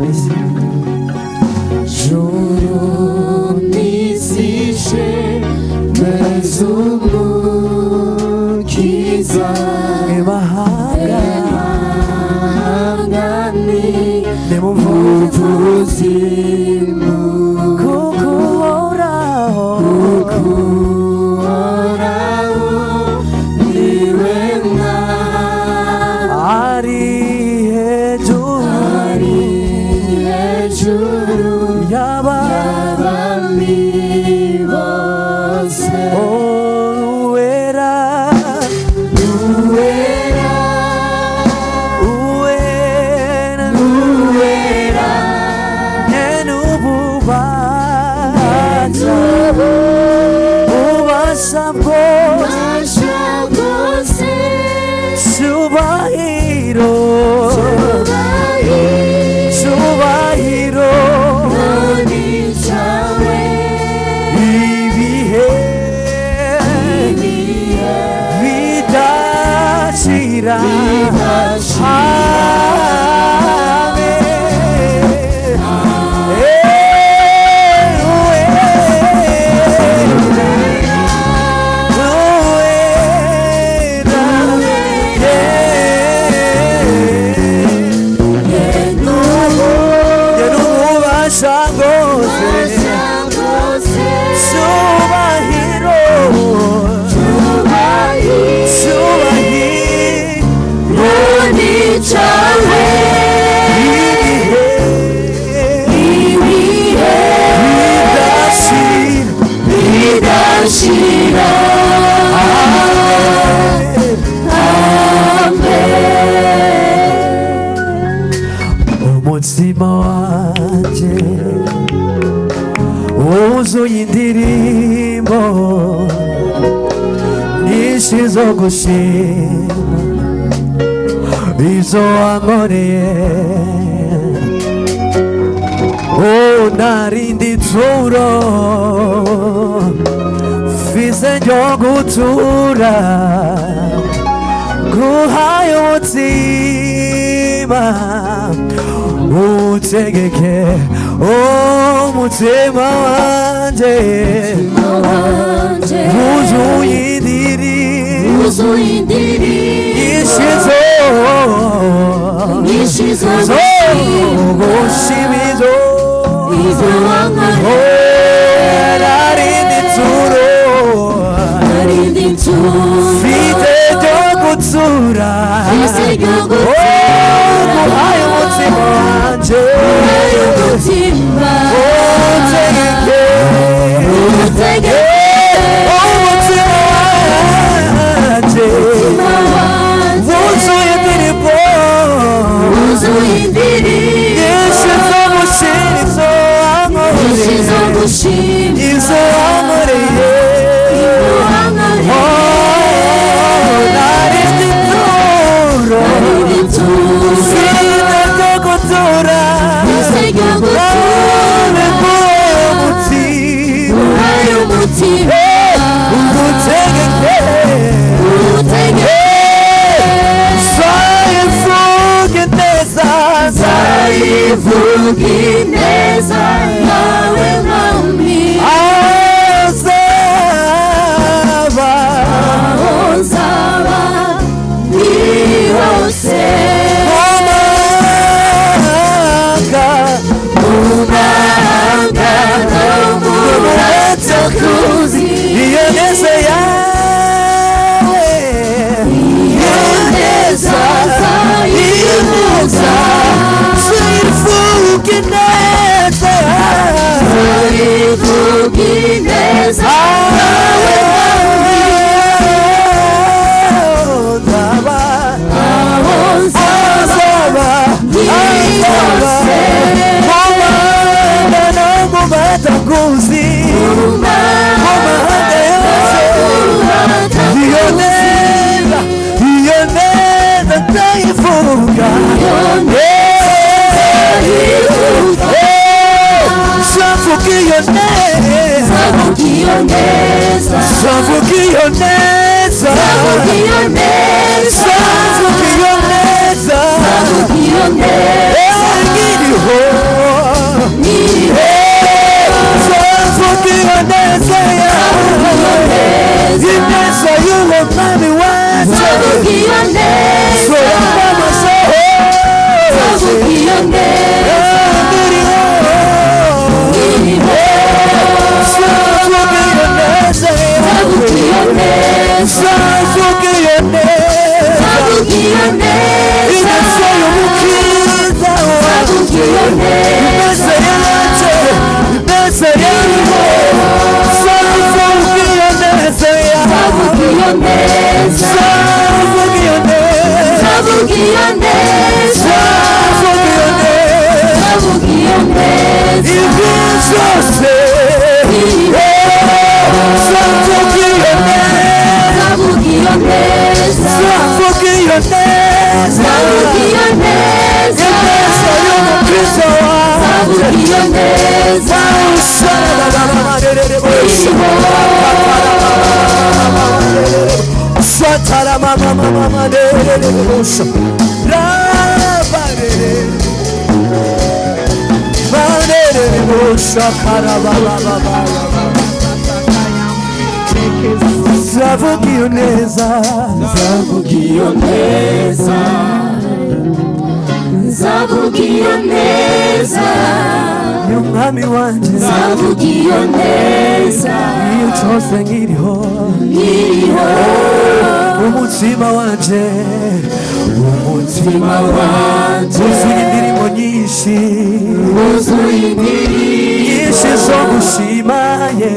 N'isi. Juru n'isi shemeza Umukiza. Imahanga. Imahanga nimuvuze nimuvuze. Kuko Uhoraho, Uhoraho niwe Mwami. Ari hejuru. Ari hejuru yaba y'abami bose. Uwera. Uwera. Uwera. Uwera. Nyenububasha, ububasha bwose. Ububasha bwose. Cyubahiro. Cyubahiro. Cyubahiro. Ni cyawe. Ibihe. Ibihe. Bidashira. Bidashira. Amen. Eh, uwera. Uwera. Yeah. Nyenububasha bwose. Ububasha bwose. Cyubahiro. Cyubahiro. Cyubahiro. Ni cyawe. Ibihe. Ibihe. Bidashira. Bidashira. Amen. Umutima wanjye wuzuye indirimbo nyinshi zo gushima izo wankoreye. Oh, narindi turo mfise ryo gutura, guhaye umutima, utegeke umutima wanje. Wanje. Wuzuye indirimbo. Wuzuye indirimbo. Nyinshi zo nyinshi zo zo gushima izo izo wankoreye. Oh, narindi turo. Narindi turo. Mfite ryo gutura. Mfise ryo gutura. Oh, guhaye umutima wanje. Guhaye umutima. Utegeke. Utegeke. Umutima wanje. Umutima wanje. Wuzuye indirimbo. Wuzuye indirimbo. Nyinshi zo gushima izo nyinshi zo wankoreye. Gushima. Izo wankoreye. Izo wankoreye. Oh, narindi turo. Narindi turo. Mfite ryo gutura. Mfise ryo gutura. Nguhaye umutima. Guhaye umutima. Ugutegeke. Utegeke. Nzayivuge neza. Nzayivuga ineza yawe, Mwami. Azaba. Aho nzaba ndi hose. Mu mahanga. Mu mahanga no mu batakuzi. Iyo neza yawe. Iyo neza nzayivuga. Nzayivuge neza. Nzayivuga ineza yawe, Mwami. Nzaba. Aho nzaba Azaba. ndi Azaba. hose. Mu mahanga no mu batakuzi. Mu Mu mahanga yose. Iyo neza, iyo neza nzayivuga. Nzavuga iyo neza. Iyo neza. Nzavuga iyo neza. Iyo neza. Nzavuga iyo neza. Iyo neza. Nkiriho. Nzavuga iyo neza. Soyamamaza hose. Nzavuga iyo neza. Ndiriho. Nkiriho. Nzavuga iyo neza. Nzavuga iyo neza. Nzavuga iyo neza. Nzavuga iyo neza. Ineza y'umukiza Nzavuga iyo neza. Ineza yanjye, ineza yawe. Nzavuga iyo neza yawe. Nzavuga iyo neza. Nzavuga iyo neza. Nzavuga iyo neza. Nzavuga iyo neza. Nzavuga iyo neza. Ibi byose. Nzavuga iyo neza. Nzavuga iyo neza. Nzavuga iyo neza. Nzavuga iyo neza. Ineza y'umukiza wanjye. Nzavuga iyo neza. Nzavuga iyo neza. Nzavuga iyo neza. Nzavuga iyo neza. Y'umwami wanjye. Nzavuga iyo neza. Iyo cyose nkiriho. Nkiriho. Umutima wanjye, umutima wanjye wuzuye indirimbo nyinshi. Wuzuye indirimbo Nyinshi zo gushima ye.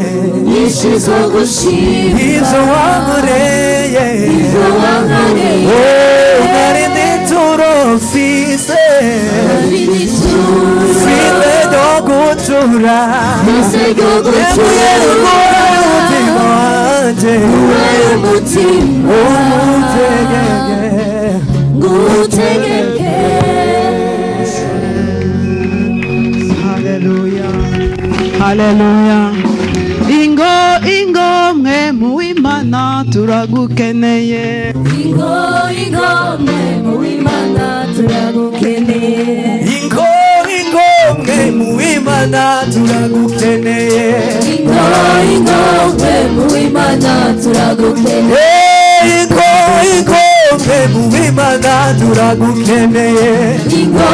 Nyinshi zo gushima. Ibyo wankoreye. Ibyo wankoreye. Oh, nari n'ituro mfise. Nari n'ituro. Mfise ryo gutura. Mfise ryo Yeguye gutura. umutima wanjye. Ubaye umutima. Umutegeke. Ngutegeke. Haleluya, haleluya. Ingo, ingo, mwe muwimana, turagukeneye. Ingo, ingo, mwe muwimana, turagukeneye. Ingo, ingo, mwe muwimana, turagukeneye. Ingo, ingo, mwe muwimana, turagukeneye. Eh, ingo, ingo, mwe muwimana, turagukeneye. Ingo,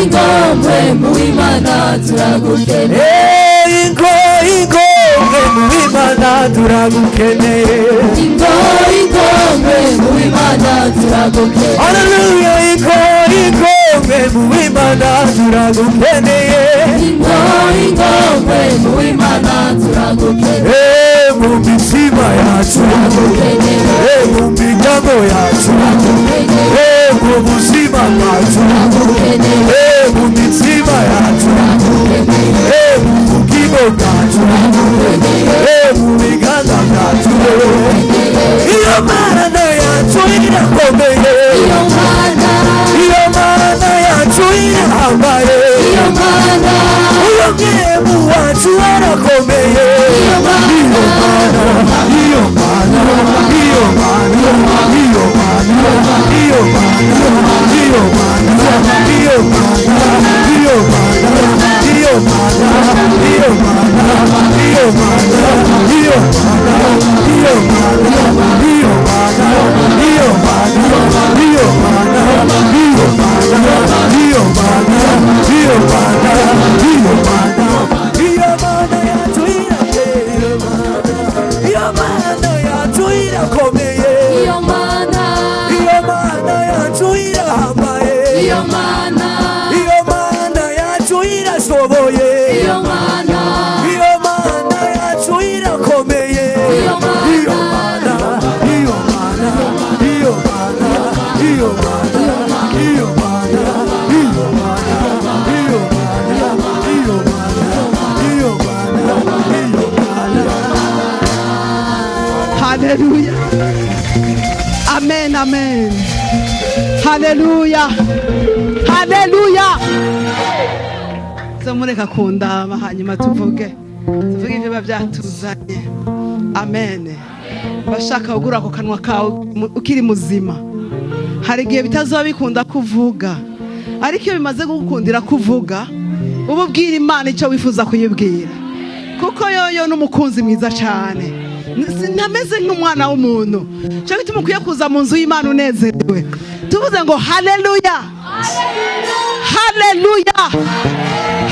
ingo, mwe muwimana, turagukeneye. Eh, ingo, ingo, mwe muwimana, turagukeneye. Ingo, ingo, mwe muwimana, turagukeneye. Haleluya, ingo, ingo, mwe muwimana, turagukeneye. Ingo, ingo, mwe muwimana, turagukeneye. Eh, mu mitima yacu. Turagukeneye. Eh, mu miryango yacu. Turagukeneye. Eh, mu buzima bwacu. Turagukeneye. Eh, mu mitima yacu. Turagukeneye. Eh, mu bugingo bwacu. Eh, mu biganza byacu. Iyo mana yacu irakomeye. Iyo mana. Iyo mana yacu irahambaye. Iyo mana. Uyo mwemu wacu arakomeye. Iyo mana. Iyo mana, iyo mana, iyo mana, iyo mana, iyo mana, iyo mana, iyo mana, iyo mana, iyo mana, iyo mana, iyo mana, iyo mana, iyo mana, iyo mana, iyo mana, iyo mana, iyo mana, iyo mana, iyo mana, iyo mana yacu iratera. Iyo mana yacu irakomeye. Iyo mana. Iyo mana yacu irahambaye. Iyo mana. Iyo mana yacu irashoboye. Iyo mana. Iyo mana yacu irakomeye. Iyo mana. Iyo mana, iyo mana, iyo mana, iyo mana, iyo mana, iyo mana, iyo mana, iyo mana, iyo mana, iyo mana. Haleluya, amen, amen. Haleluya, haleluya. Mureka kundaba, hanyuma tuvuge ibyo biba byatuzanye. Amen. Bashaka kugura ako kanwa kawe ukiri muzima. Hari igihe bitazoba bikunda kuvuga, ariko iyo bimaze kugukundira kuvuga, uba ubwira Imana icyo wifuza kuyibwira, kuko yoyo n'umukunzi mwiza cyane. Ntameze nk'umwana w'umuntu. Cyo gituma ukwiye kuza mu nzu y'Imana unezerewe. Tuvuze ngo haleluya, haleluya,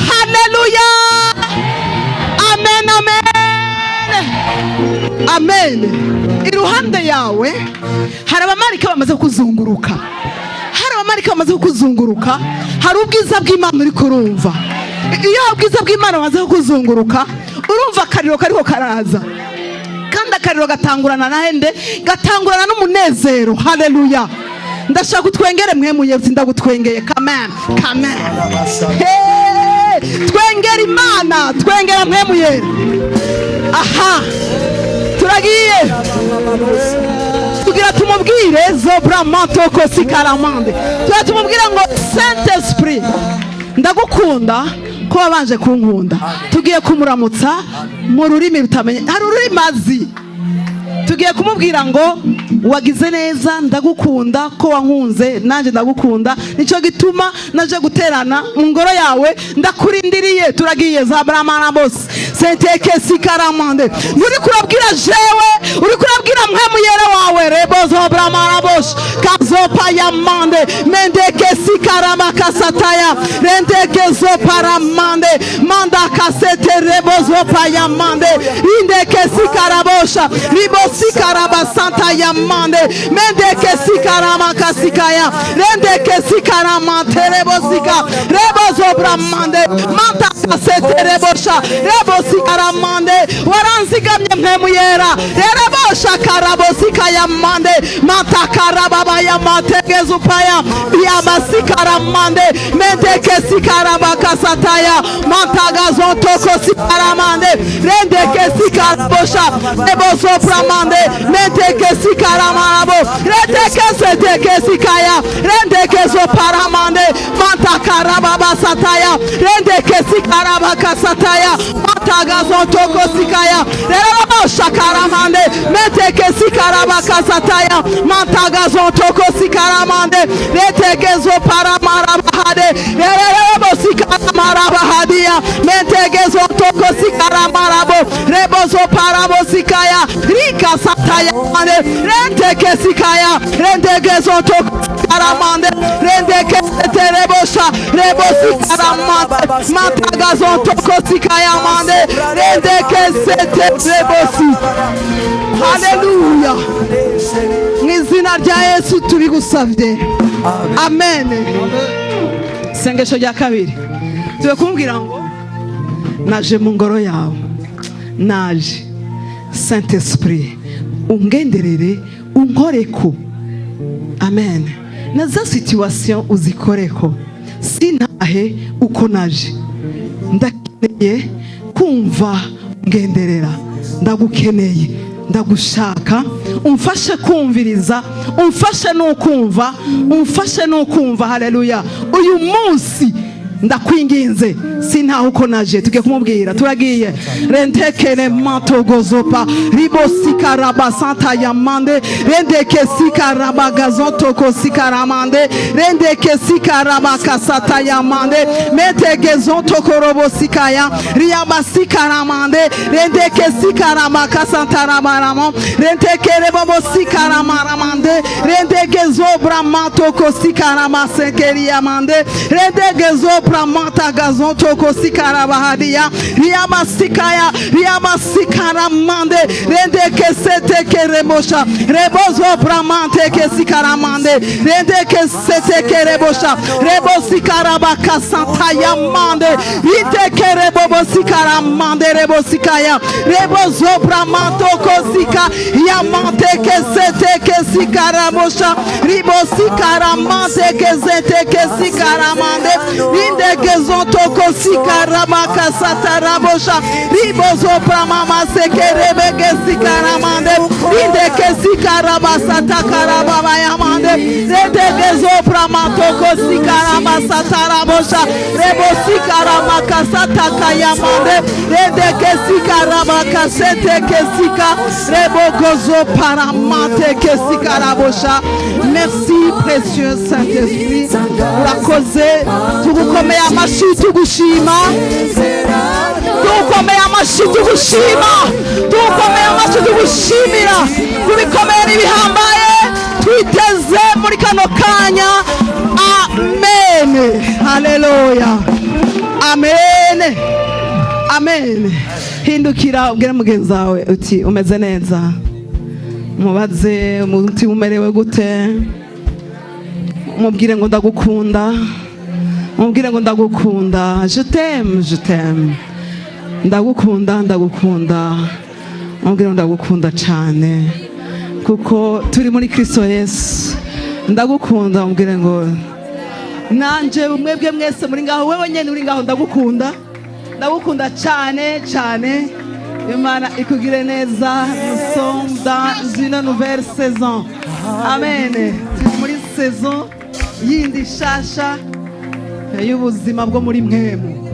haleluya, amen, amen, amen. Iruhande yawe hari abamarika bamaze kuzunguruka, hari abamarika bamaze kuzunguruka, hari ubwiza bw'Imana uri kurumva. Iyo ubwiza bw'Imana bumaze kuzunguruka, urumva akariro kariko karaza, kandi akariro gatangurana na hende? Gatangurana n'umunezero. Haleluya! Ndashaka utwengere mwemuye, ndagutwengeye. Kamen, kamen. Hey! Twengera Imana, twengera mwemuye. Aha turagiye tugira tumubwire zobramanto sikaramande, tugira tumubwire ngo Saint Esprit, ndagukunda ko wabanje kunkunda. Tugiye kumuramutsa mu rurimi rutamenye, hari ururimi azi. Tugiye kumubwira ngo wagize neza, ndagukunda ko wankunze, nanjye ndagukunda, nicyo gituma naje guterana mu ngoro yawe, ndakurindiriye. Turagiye za bramana bose senteke sikaramande. Nturi kurabwira jewe, uri kurabwira mpemuyere wawe rebozo bramana bose kazopa yamande mendeke sikarama kasataya rendeke zoparamande manda kasete rebozo payamande indeke sikarabosha ribosi santa yamande mendeke sikarama kasikaya rendeke sikarama terebosika rebozo bramande manta kasete rebosha rebosikaramande. Waranzigamye mpemuyera rerebosha karabosika yamande manta karababa yamategezupaya yamasikaramande mendeke sikaraba kasataya mantagazo toko sikaramande rendeke sikarabosha rebozo bramande menteke sikaramarabo rendeke seteke sikaya rendeke zoparamande mantakarababa sataya rendeke sikaraba kasataya mantagazo toko sikaya rerabosha karamande menteke sikaraba kasataya mantagazo toko sikaramande reteke zoparamarabahade rerabo sikaramarabahadiya menteke zotoko sikaramarabo rebozo parabo sikaya rika sataya mande renteke sikaya rendeke zotoko sikaramande rendeke terebosha rebosi karamande matagazo toko sikaya mande rendeke sete rebosi. Haleluya! Mu izina rya Yesu tubigusabye, amen. Isengesho rya kabiri tuye kumbwira ngo naje mu ngoro yawe, naje Saint Esprit, ungenderere, unkoreko. Amen. Na za situation uzikoreko, sintahe uko naje. Ndakeneye kumva ngenderera, ndagukeneye, ndagushaka, umfashe kumviriza, umfashe n'ukumva, umfashe n'ukumva. Haleluya! Uyu munsi ndakwinginze, sintaho uko naje. Tugiye kumubwira, turagiye rentekere mantogozopa ribosikaraba santa yamande rendeke sikaraba gazotoko sikaramande rendeke sikaraba kasata yamande metegezotokorobo sikaya riyaba sikaramande rendeke sikaraba kasantarabaramo rentekerebobo sikaramaramande rendegezobramatoko sikarama sekeriyamande rendegezobra mata gazon toko sikarabahadia riamasikaya riamasikaramande rendeke seteke rebosha rebozo bramante ke sikaramande rendeke seteke rebosha rebosikarabaka santayamande riteke rebobosikaramande rebosikaya rebozo bramanto kosika yamante ke seteke sikarabosha ribosikaramante ke zeteke sikaramande rindeke zontoko sikaramaka satarabosha ribozo pramama sekerebeke sikaramande rindeke sikarabasatakarababa yamande rendeke zopramatoko sikarabasatarabosha rebosikaramaka satakayamande rendeke sikarabaka seteke sika rebogozo paramante sikarabosha. Merci précieux Saint-Esprit, urakoze, tugukomeye amashyi tugushima, tugukomeye amashyi tugushima, tugukomeye amashyi. Icyo tugushimira ku bikomeye n'ibihambaye twiteze muri kano kanya. Amen, haleluya, amen, amen. Hindukira ubwire mugenzi wawe uti: "Umeze neza?" Mubaze umutima umerewe gute. Mubwire ngo: "Ndagukunda." Mubwire ngo: "Ndagukunda." Je t'aime, je t'aime. Ndagukunda, ndagukunda. Mubwire ngo: "Ndagukunda cyane," kuko turi muri Kristo Yesu. Ndagukunda. Mubwire ngo nanje mwebwe mwese muri ngaho, wewe nyene uri ngaho, ndagukunda, ndagukunda cyane cyane. Imana ikugire neza. Nous sommes dans une nouvelle saison, amen. Turi muri saison yindi shasha y'ubuzima bwo muri mwemu,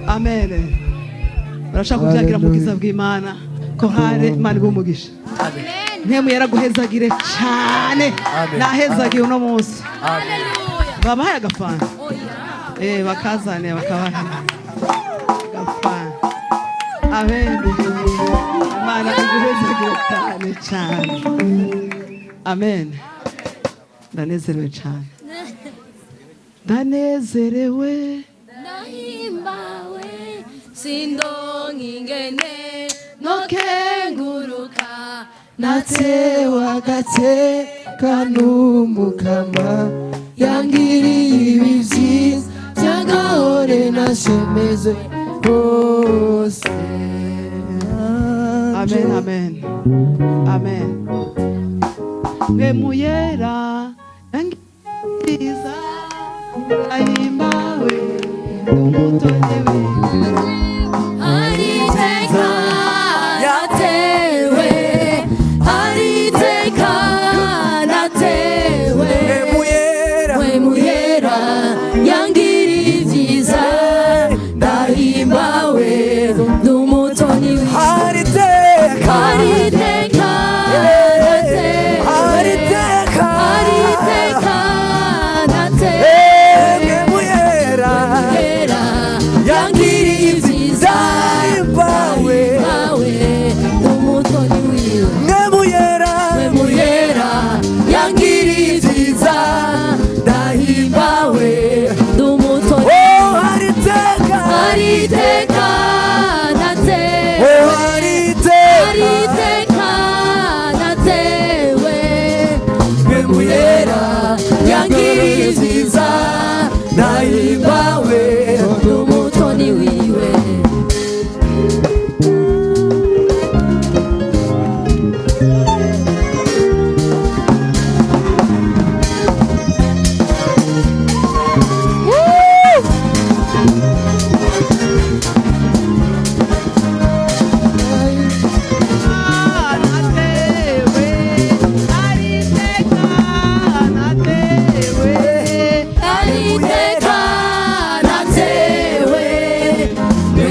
amen. Urashaka kubyagira mu bwiza bw'Imana. Kohare, Imana iguhe umugisha. Mpemu yaraguhezagire cyane. Nahezagiye uno munsi. Babahaye agafanta, bakazane, bakabaha agafanta. Amen. Imana iguhezagire cyane cyane, amen. Ndanezerewe cyane, ndanezerewe. Ndahimbawe, sindonka ingene nokenguruka. Natewe agateka n'Umukama, yangiriye ibi vyiza by'agahore nashemeze hose. Amen, amen, amen. Mpemu Yera yangiza, ahimbawe umutoni. Hari iteka natewe, hari iteka natewe. Mpemu Yera yangiriye ibyiza, ndahimbawe n'umutoni. Hari iteka. Hari iteka natewe. Hari iteka. Hari iteka natewe. Muyera. Yera yangiriye ibyiza. Ndahimbawe. Ndahimbawe n'umutoni wiwe. Mwemuyera. Muyera yangiriye ibyiza, ndahimbawe n'umutoni. Oh, hari iteka. Hari iteka natewe. Oh, hari iteka. Hari iteka natewe. Mwemuyera yangiriye ibyiza, ndahimbawe n'umutoni wiwe. Natewe, hari iteka natewe. Hari iteka natewe,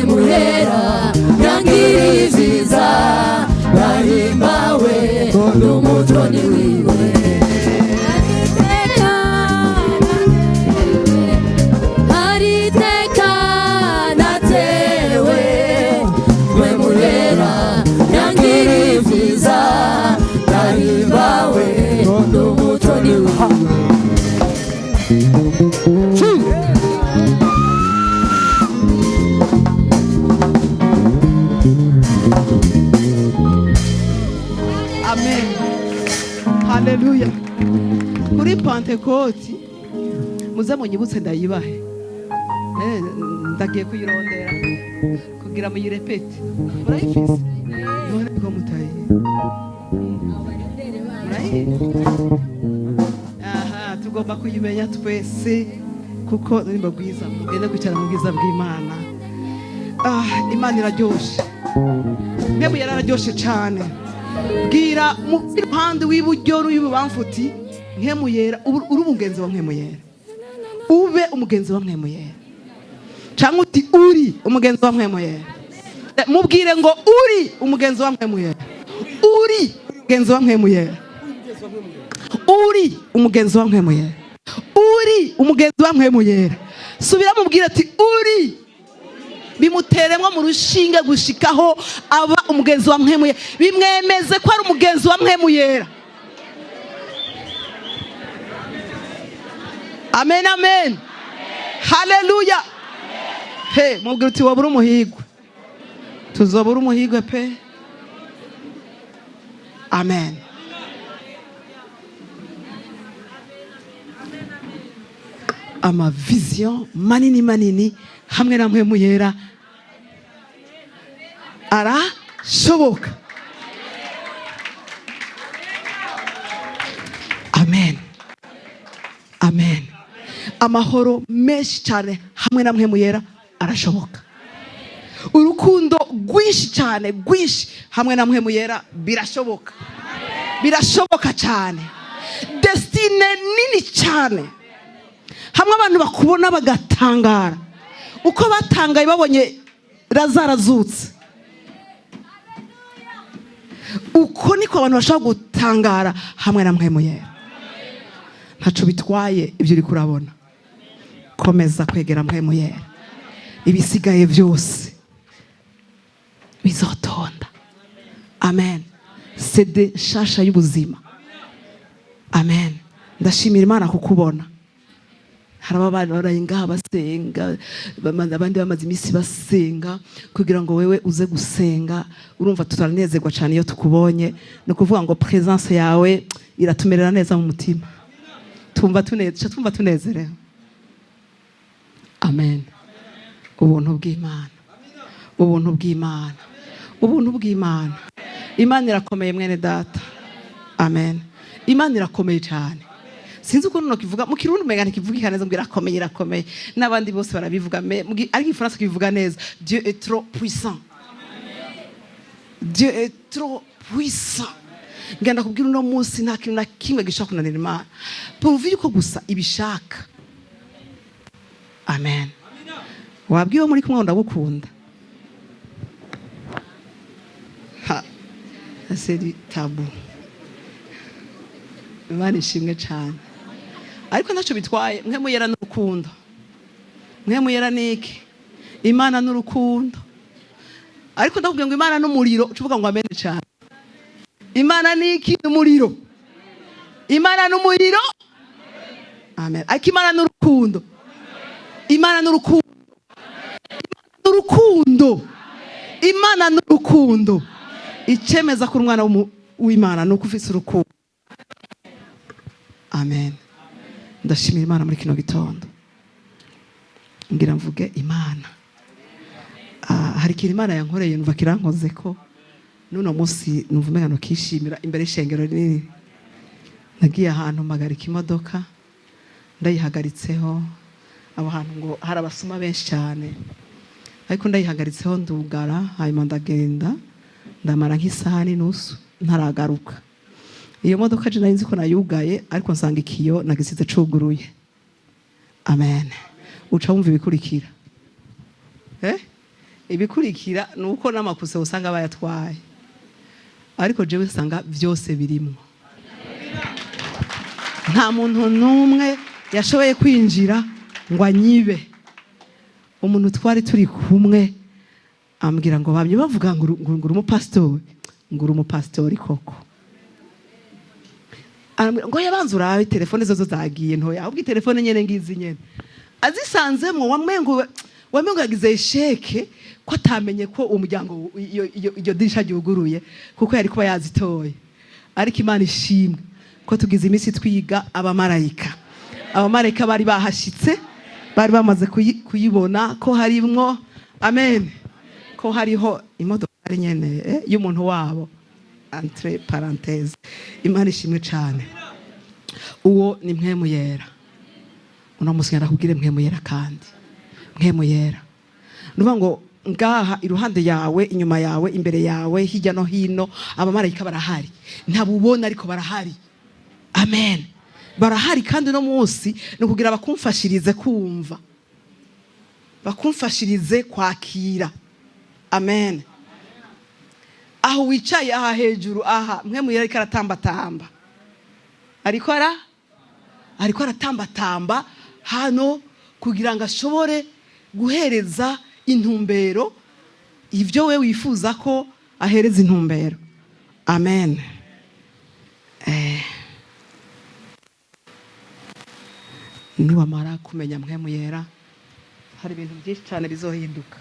Muyera yangiriye ibyiza, ndahimbawe n'umutoni wiwe. Hari iteka natewe, Muyera yangiriye ibyiza, ndahimbawe n'umutoni wiwe. Amen, haleluya. Kuri Pantekoti muze munyibutse ndayibahe. Ndagiye kuyirondera kugira muyirepete. Murayifise none ko mutayi murayizi? Aha tugomba kuyimenya twese, kuko nimba bwiza mugende kwicara mu bwiza bw'Imana. Ah, Imana iraryoshe, mwebwe yarararyoshe cyane. Bwira mu ruhande w'iburyo n'uw'ibubamfu uti: "Mpemu Yera, uri umugenzi wa Mpemu Yera, ube umugenzi wa Mpemu Yera," cyangwa uti: "Uri umugenzi wa Mpemu Yera." Mubwire ngo: "Uri umugenzi wa Mpemu Yera, uri umugenzi wa Mpemu Yera, uri umugenzi wa Mpemu Yera, uri umugenzi wa Mpemu Yera." Subira, mubwire ati: "Uri." Bimuteremwo mu rushinge gushikaho aba umugenzi wa Mpwemu Yera. Bimwemeze ko ari umugenzi wa Mpwemu Yera. Amen, amen, haleluya. He, mubwira uti wabura umuhigwe, tuzobura umuhigwe pe. Amen. Amaviziyo manini manini hamwe na Mpwemu Yera arashoboka. Amen, amen. Amahoro menshi cyane hamwe na Mpwemu Yera arashoboka. Urukundo rwinshi cyane rwinshi hamwe na Mpwemu Yera birashoboka, birashoboka cyane. Destinée nini cyane hamwe abantu bakubona bagatangara uko batangaye babonye Lazaro azutse, uko niko abantu bashobora gutangara hamwe na Mpwemu Yera. Ntaco bitwaye ibyo uri kurabona, komeza kwegera Mpwemu Yera, ibisigaye byose bizotonda. Amen. Sede nshasha y'ubuzima. Amen. Ndashimira Imana kukubona. Hari abana baraye ngaha basenga, abandi bamaze iminsi basenga kugira ngo wewe uze gusenga. Urumva turanezerwa cyane iyo tukubonye. Ni ukuvuga ngo presence yawe iratumerera neza mu mutima, twumva tunezerewe. Amen. Ubuntu bw'Imana, ubuntu bw'Imana, ubuntu bw'Imana. Imana irakomeye mwene data. Amen. Imana irakomeye cyane. Sinzi ukuntu nokivuga mu Kirundi, umenga ntikivugika neza ngo irakomeye, irakomeye. N'abandi bose barabivuga, ariko Igifaransa kibivuga neza. Dieu est trop puissant, Dieu est trop puissant. Ngenda kubwira uno munsi, nta kintu na kimwe gishobora kunanira Imana pourvu yuko gusa ibishaka. Amen. Wabwiwe muri kumwe ngo ndagukunda. Ha, c'est du tabou. Imana ishimwe cyane. Ariko ntacyo bitwaye. Mpwemu Yera n'urukundo. Mpwemu Yera ni iki? Imana n'urukundo. Ariko ndakubwira ngo Imana n'umuriro, uca uvuga ngo amen cyane. Imana ni iki? Umuriro. Imana n'umuriro. Amen. Ariko Imana n'urukundo. Imana n'urukundo. N'urukundo. Imana n'urukundo. Icemeza ko umwana w'Imana ni uko ufise urukundo. Amen. Ndashimira Imana muri kino gitondo. Ngira mvuge Imana. Hari ikintu Imana yankoreye numva kirankoze ko n'uno munsi numva umenga nokishimira imbere y'ishengero rinini. Nagiye ahantu mpagarika imodoka, ndayihagaritseho aho hantu ngo hari abasuma benshi cyane, ariko ndayihagaritseho ndugara, hanyuma ndagenda ndamara nk'isaha n'inusu ntaragaruka. Iyo modoka je nari nzi ko nayugaye, ariko nsanga ikiyo nagisize cuguruye. Amen. Uca wumva ibikurikira. Ibikurikira ni uko n'amakuse usanga bayatwaye, ariko jewe nsanga byose birimwo. Nta muntu n'umwe yashoboye kwinjira ngo anyibe. Umuntu twari turi kumwe ambwira ngo bamye bavuga ngo uri umupasitori, ngo uri umupasitori koko. Arambwira ngo yabanza urabe telefone zozo zagiye ntoya, ahubwo telefone nyene ngizi nyene azisanzemwo, wamengo yagize échec ko atamenye ko umuryango iyo dirisha ryuguruye, kuko yari kuba yazitoye. Ariko Imana ishimwe ko tugize iminsi twiga abamarayika. Abamarayika bari bahashitse, bari bamaze kuyibona ko harimwo. Amen. Ko hariho imodokari nyene y'umuntu wabo, entre parenthèse. Imana ishimwe cyane. Uwo ni Mpwemu Yera. Uno munsi ndakubwire Mpwemu Yera, kandi Mpwemu Yera nuvuga ngo ngaha iruhande yawe, inyuma yawe, imbere yawe, hirya no hino, abamarayika barahari. Ntabubona ariko barahari. Amen. Barahari. Kandi uno munsi ni ukugira bakumfashirize kumva, bakumfashirize kwakira. Amen. Aho wicaye aha hejuru aha, Mpwemu Yera ariko aratambatamba, ariko aratambatamba hano kugira ngo ashobore guhereza intumbero ibyo we wifuza ko ahereza intumbero. Amen. Niwamara kumenya Mpwemu Yera, hari ibintu byinshi cyane bizohinduka.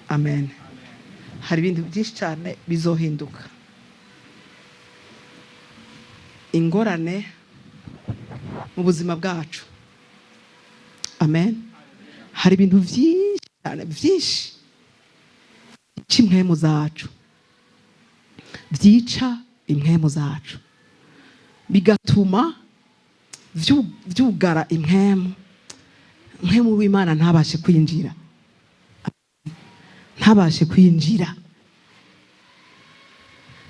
Amen. Hari ibintu byinshi cyane bizohinduka. Ingorane mu buzima bwacu, amen, hari ibintu byinshi cyane, byinshi byica impwemu zacu, byica impwemu zacu, bigatuma vyugara impwemu. Mpwemu w'Imana ntabashe kwinjira, ntabashe kwinjira.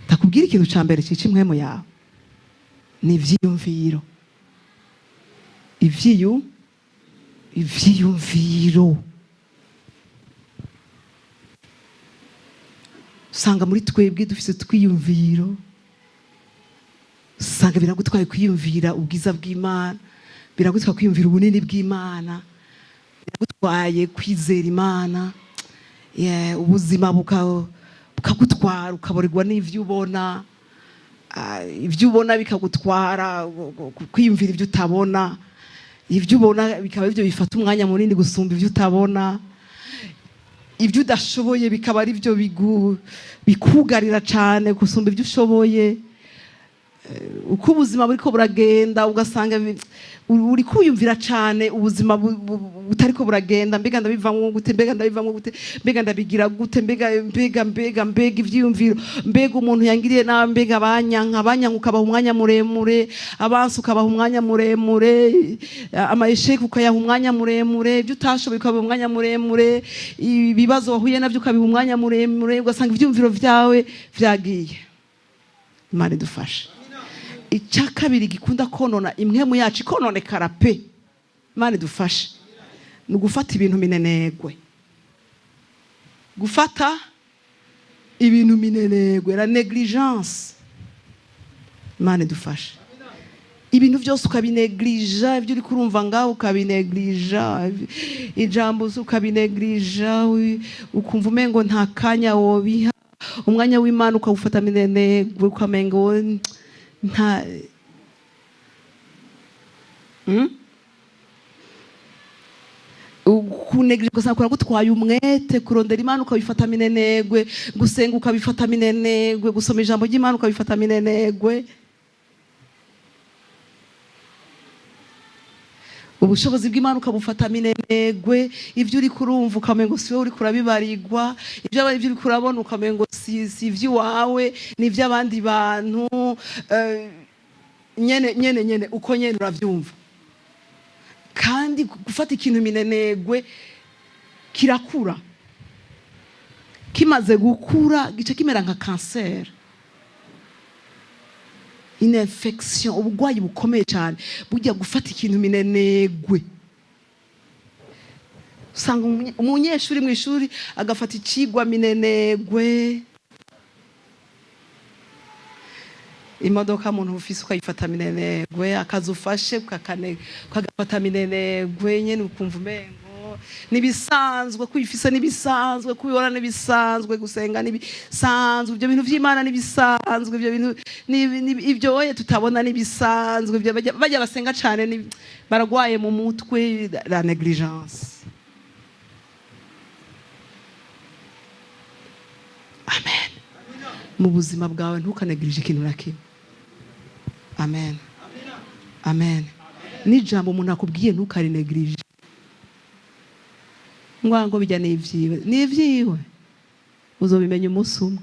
Ndakubwira, ikintu ca mbere cica impwemu yawe ni ivyiyumviro, ivyiyumviro. Usanga muri twebwe dufise twiyumviro, usanga biragutwaye kwiyumvira ubwiza bw'Imana, biragutwaye kwiyumvira ubunini bw'Imana, biragutwaye kwizera Imana. Yeah, ubuzima bukagutwara, ukaborerwa n'ivyo ubona. Ibyo ubona bikagutwara kwiyumvira ibyo utabona. Ibyo ubona bikaba ibyo bifata umwanya munini gusumba ibyo utabona. Ibyo udashoboye bikaba ari byo bikugarira cyane gusumba ibyo ushoboye. Uko ubuzima buriko buragenda, ugasanga uri kwiyumvira cyane ubuzima butariko buragenda. Mbega ndabivamwo gute? Mbega ndabivamwo gute? Mbega ndabigira gute? Mbega, mbega, mbega, mbega ivyiyumviro, mbega umuntu yangiriye nabi, mbega abanyanka. Abanyanka ukabaha umwanya muremure, abansi ukabaha umwanya muremure, amayesheke ukayaha umwanya muremure, ibyo utashoboye ukabaha umwanya muremure, ibibazo wahuye nabyo ukabiha umwanya muremure, ugasanga ivyiyumviro vyawe vyagiye. Imana idufashe. Icya kabiri gikunda konona impwemu yacu ikononekara pe, Imana idufashe, ni ugufata ibintu minenegwe. Gufata ibintu minenegwe, la négligence. Imana idufashe. Ibintu byose ukabinegirija, ibyo uri kurumva ngaho ukabinegirija, ijambo ukabinegirija, ukumva umengo nta kanya wobiha. Umwanya w'Imana ukawufata minenegwe, ukamengo nta. Kunegirija ugasanga kuragutwaye umwete. Kurondera Imana ukabifata minenegwe, gusenga ukabifata minenegwe, gusoma ijambo ry'Imana ukabifata minenegwe, ubushobozi bw'Imana ukabufata minenegwe. Ibyo uri kurumva ukamengo si wowe uri kurabibarigwa, ibyo uri kurabona ukamengo si iby'iwawe, ni iby'abandi bantu. Nyene nyene nyene, uko nyene urabyumva. Kandi gufata ikintu minenegwe kirakura. Kimaze gukura gica kimera nka kanseri, une infection, uburwayi bukomeye cyane. Burya gufata ikintu minenegwe, usanga umunyeshuri mu ishuri agafata icigwa minenegwe, imodoka muntu ufise ukayifata minenegwe, akazi ufashe ukagafata minenegwe nyene, ukumva umengo nibisanzwe kwifise, nibisanzwe kubibona, nibisanzwe gusenga, nibisanzwe ibyo bintu vy'Imana, nibisanzwe ibyo bintu ibyo oye tutabona, nibisanzwe ibyo bajya basenga cane baragwaye mu mutwe. La négligence. Amen. Mu buzima bwawe ntukanegirije ikintu na kimwe. Amen, amen. N'ijambo umuntu akubwiye ntukarinegirije, ngo bijya n'ivyiwe, n'ivyiwe uzobimenya umunsi umwe.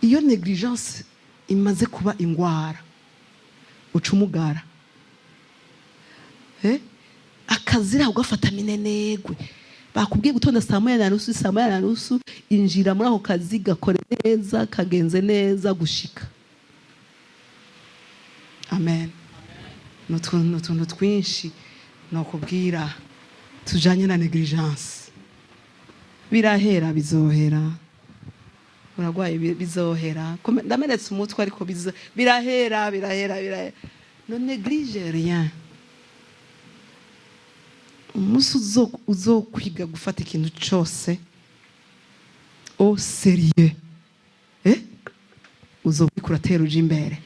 Iyo négligence imaze kuba ingwara, uca umugara. Akazira ugafata minenegwe. Bakubwiye gutonda 1:30, 1:30 injira muri ako kazi, gakore neza, kagenze neza gushika. Amen. Ni utuntu twinshi nokubwira tujanye na négligence. Birahera, bizohera. Uragwaye, bizohera. Ndamenetse umutwe ariko birahera, birahera, birahera. Ne néglige rien. Umunsi uzokwiga gufata ikintu cose au sérieux, uzobika uratera uja imbere.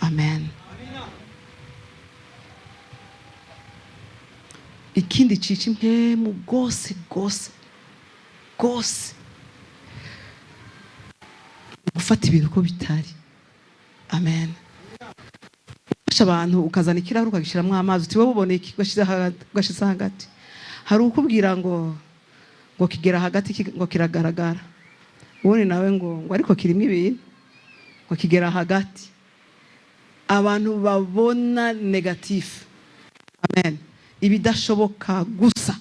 Amen. Ikindi cica impwemu gose gose gose, gufata ibintu uko bitari. Amen. Ufasha abantu, ukazana ikirahure, ukagishyiramo amazi, uti: "Wowe ubona iki?" Ugashiza hagati. Hari ukubwira ngo kigera hagati, ngo kiragaragara. Ubundi nawe ngo ariko kirimo ibintu, ngo kigera hagati. Abantu babona négatif, amen, ibidashoboka gusa.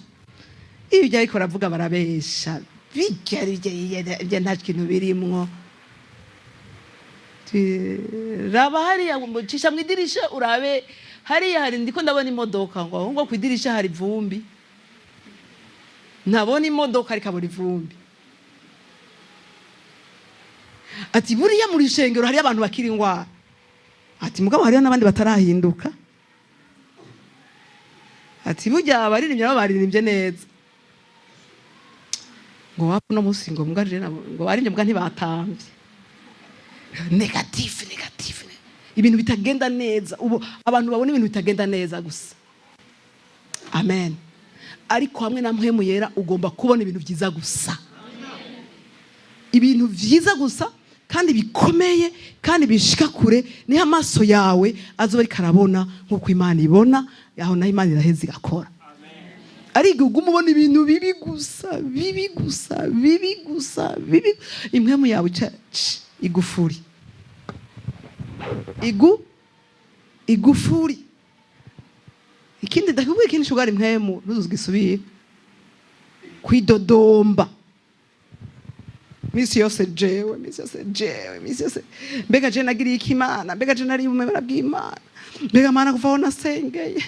Ibyo ariko baravuga, barabesha, bijya bijya bijya, nta kintu birimwo. Raba hariya, cisha mu idirisha urabe hariya, hari, ndiko ndabona imodoka. Ngo ku idirisha hari ivumbi. Ntabona imodoka, ariko abona ivumbi. Ati: "Buriya mu rushengero hariyo abantu bakiri ingwara." Ati: "Mugabo hariyo n'abandi batarahinduka." Ati: "Burya abaririmbyi nabo baririmbye neza." Ngo wapo no munsi ngo mbwa je nabo ngo baririmbye, mbwa ntibatamvye. Négatif, négatif, ibintu bitagenda neza. Ubu abantu babona ibintu bitagenda neza gusa. Amen. Ariko hamwe na Mpwemu Yera ugomba kubona ibintu byiza gusa, ibintu byiza gusa kandi bikomeye kandi bishika kure. Niho amaso yawe azoba ariko arabona nk'uko Imana ibona. Aho naho Imana iraheza igakora. Ariko uguma ubona ibintu bibi gusa, bibi gusa, bibi gusa, bibi, impwemu yawe ica igufuri, igufuri. Ikindi ndakubwira, ikindi shugari impwemu ntuzuzwisubire kwidodomba misi yose: "Jewe misi yose, jewe misi yose, mbega je nagiriye iki Imana? Mbega je nari ubumemera bw'Imana? Mbega Mana, kuva aho nasengeye,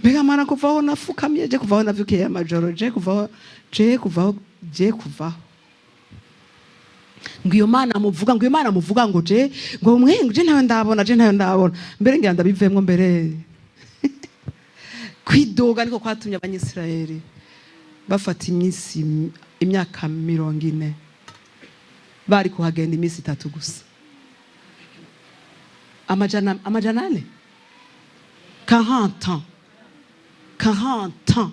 mbega Mana, kuva aho nafukamiye, je kuva aho navyukiye amajoro, je kuva aho, je kuva aho, je kuvaho, ngo iyo Mana muvuga, ngo iyo Mana muvuga, ngo je ngo mwe, je ntayo ndabona, je ntayo ndabona, mbere ngira ndabivemwo mbere." Kwidoga niko kwatumye Abanyisirayeli bafata iminsi, imyaka 40, bari kuhagenda iminsi 3 gusa. 400, 40 ans, 40 ans,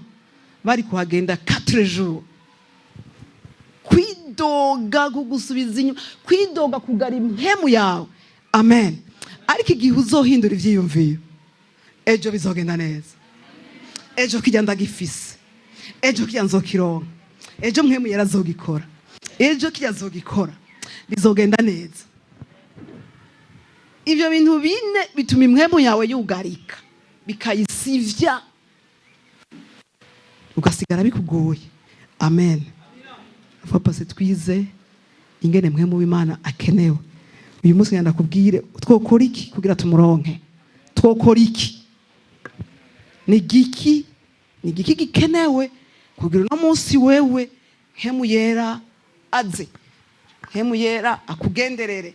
bari kuhagenda 4 jours. Kwidoga kugusubiza inyuma, kwidoga kugara impemu yawe. Amen. Ariko igihe uzohindura ivyiyumviro, ejo bizogenda neza, ejo kijya ndagifise, ejo kijya nzokironka, ejo Mpwemu yarazogikora, ejo kijya azogikora, bizogenda neza. Ibyo bintu bine bituma impwemu yawe yugarika, bikayisivya, ugasigara bikugoye. Amen. Papa, twize ingene Mpwemu w'Imana akenewe. Uyu munsi ngenda kubwire twokora iki kugira tumuronke. Twokora iki? Ni giki, ni giki gikenewe kugira uno munsi wewe Mpwemu Yera aze, Mpwemu Yera akugenderere,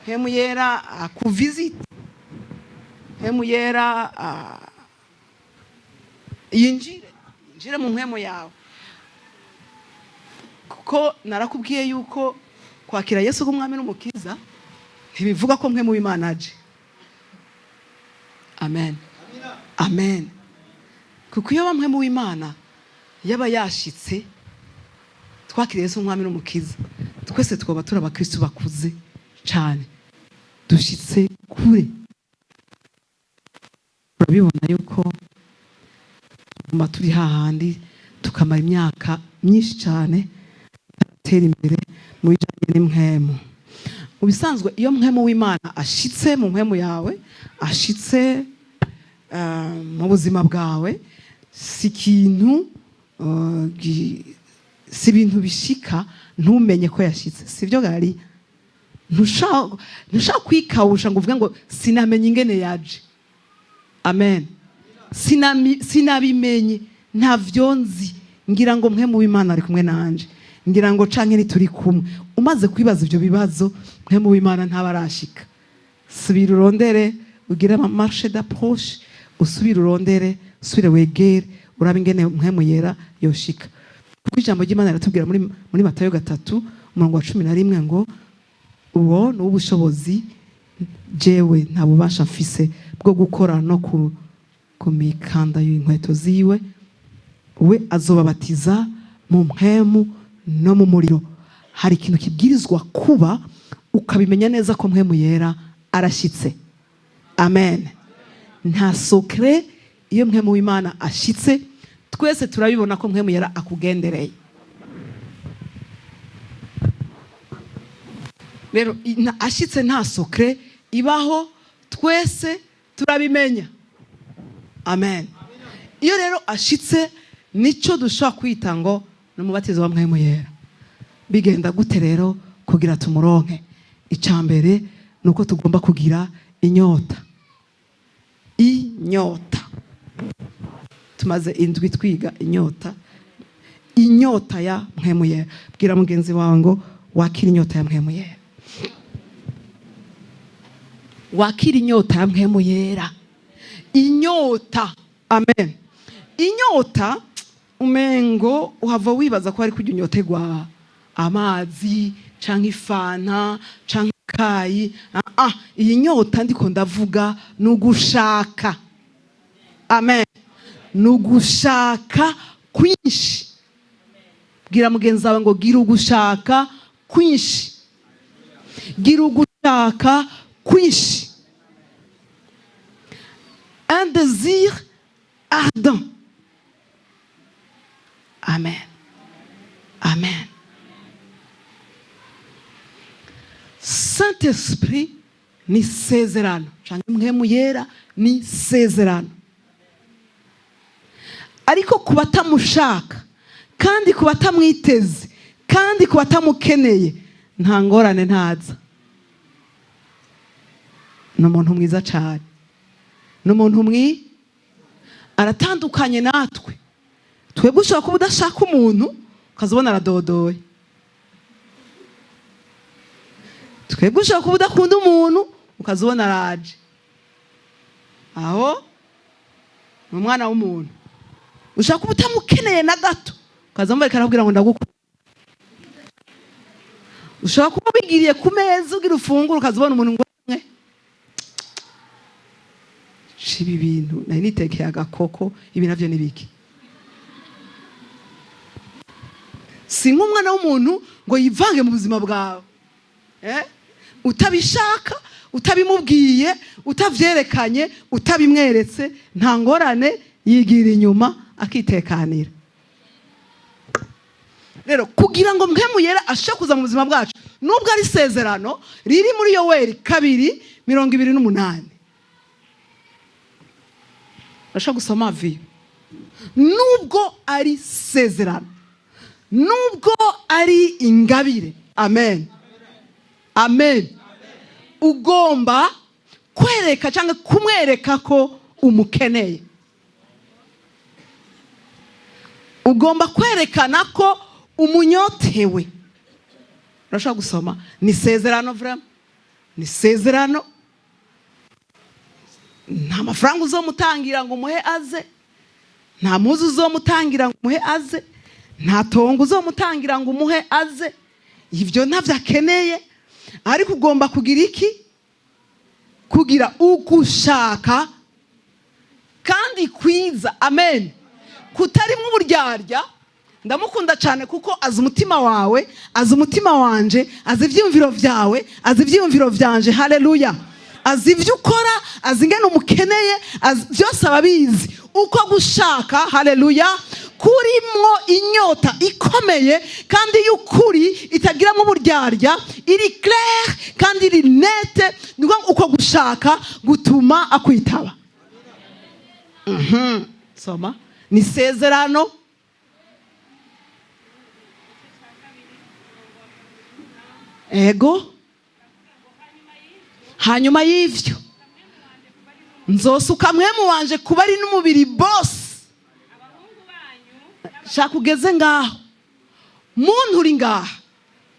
Mpwemu Yera akuvizite, Mpwemu Yera yinjire mu mpwemu yawe? Kuko narakubwiye yuko kwakira Yesu nk'Umwami n'Umukiza ntibivuga ko Mpwemu w'Imana aje. Amen, amen. Kuko iyo Mpwemu w'Imana yaba yashitse twakiriye Yesu nk'Umwami n'Umukiza, twese twaba turi abakristu bakuze cyane, dushitse kure. Urabibona yuko tuguma turi hahandi, tukamara imyaka myinshi cyane turatera imbere mu bijyanye n'impwemu. Mu bisanzwe, iyo Mpwemu w'Imana ashitse mu mpwemu yawe, ashitse mu buzima bwawe, si ikintu si ibintu bishika ntumenye ko yashitse. Sibyo gari? Ntushaka kwikawusha ngo uvuge ngo sinamenye ingene yaje. Amen. Sinabimenye, ntavyo nzi, ngira ngo Mpwemu w'Imana ari kumwe nanje, ngira ngo canke ntituri kumwe. Umaze kwibaza ivyo bibazo, Mpwemu w'Imana ntabarashika. Subira urondere, ugire ama marche d'approche, usubire urondere, usubire urondere. Usubire wegere, urabe ingene Mpwemu Yera yoshika, kuko ijambo ry'Imana riratubwira muri Matayo 3 umurongo wa 11 ngo uwo ni uw'ubushobozi, jewe nta bubasha mfise bwo gukora no ku mikanda y'inkweto ziwe. We azobabatiza mu mpwemu no mu muriro. Hari ikintu kibwirizwa kuba, ukabimenya neza ko Mpwemu Yera arashyitse. Amen. Nta secret, iyo Mpwemu w'Imana ashitse, twese turabibona ko Mpwemu Yera akugendereye. Rero ashitse, nta secret ibaho, twese turabimenya. Amen. Iyo rero ashitse, nico dushobora kwita ngo ni umubatizo wa Mpwemu Yera. Bigenda gute rero kugira tumuronke? Icya mbere ni uko tugomba kugira inyota. Inyota, tumaze indwi twiga inyota, inyota ya Mpwemu Yera. Bwira mugenzi wawe ngo wakire inyota ya Mpwemu Yera, wakira inyota ya Mpwemu Yera. Inyota, amen. Inyota, umengo uhava wibaza ko ari kujya unyotegwa amazi canke ifanta canke ikayi. Ah, ah, iyi nyota ndiko ndavuga ni ugushaka. Amen. Ni ugushaka kwinshi. Bwira mugenzi wawe ngo gira ugushaka kwinshi, gira ugushaka kwinshi, un désir ardent. Amen, amen. Saint Esprit ni sezerano, canke Mpwemu Yera ni sezerano, ariko ku batamushaka, kandi ku batamwiteze, kandi ku batamukeneye, nta ngorane, ntaza. Ni umuntu mwiza cyane, ni umuntu aratandukanye natwe. Twebwe ushobora kuba udashaka umuntu, ukazabona aradodoye. Twebwe ushobora kuba udakunda umuntu, ukazabona araje. Aho ni umwana w'umuntu. Ushobora kuba utamukeneye na gato, ukaza mbareka arakubwira ngo ndagukunda. Ushobora kuba wigiriye ku meza ugira ufungure, ukazabona umuntu ngo mwe shiba ibintu nari nitekeye agakoko, ibi navyo ni biki? Si nk'umwana w'umuntu ngo yivange mu buzima bwawe, eh? Utabishaka, utabimubwiye, utavyerekanye, utabimweretse, nta ngorane, yigira inyuma akitekanira. Rero kugira ngo Mpwemu Yera ashobore kuza mu buzima bwacu, nubwo ari isezerano riri muri Yoweri 2:28, urashobora gusoma viyo, nubwo ari isezerano, nubwo ari ingabire, amen, amen, ugomba kwereka cyangwa kumwereka ko umukeneye. Ugomba kwerekana ko umunyotewe. Urashobora gusoma, ni isezerano, vraiment ni isezerano. Nta mafaranga uzomutangira ngo umuhe aze, nta muzi uzomutangira ngo umuhe aze, nta tongo uzomutangira ngo umuhe aze, ibyo ntabyo akeneye. Ariko ugomba kugira iki? Kugira ugushaka kandi kwiza, amen, kutarimo uburyarya. Ndamukunda cyane kuko azi umutima wawe, azi umutima wanje, azi ibyiyumviro byawe, azi ibyiyumviro byanje. Haleluya. Azi ibyo ukora, azi ingene umukeneye, byose ababizi. Uko gushaka, haleluya, kurimwo inyota ikomeye kandi y'ukuri, itagiramo uburyarya, iri claire kandi iri nette. Ni ukuvuga ngo uko gushaka gutuma akwitaba. Soma, ni isezerano. Ego. Hanyuma y'ivyo nzosuka Mpwemu wanje kuba ari n'umubiri bose. Shaka ugeze ngaho, muntu uri ngaha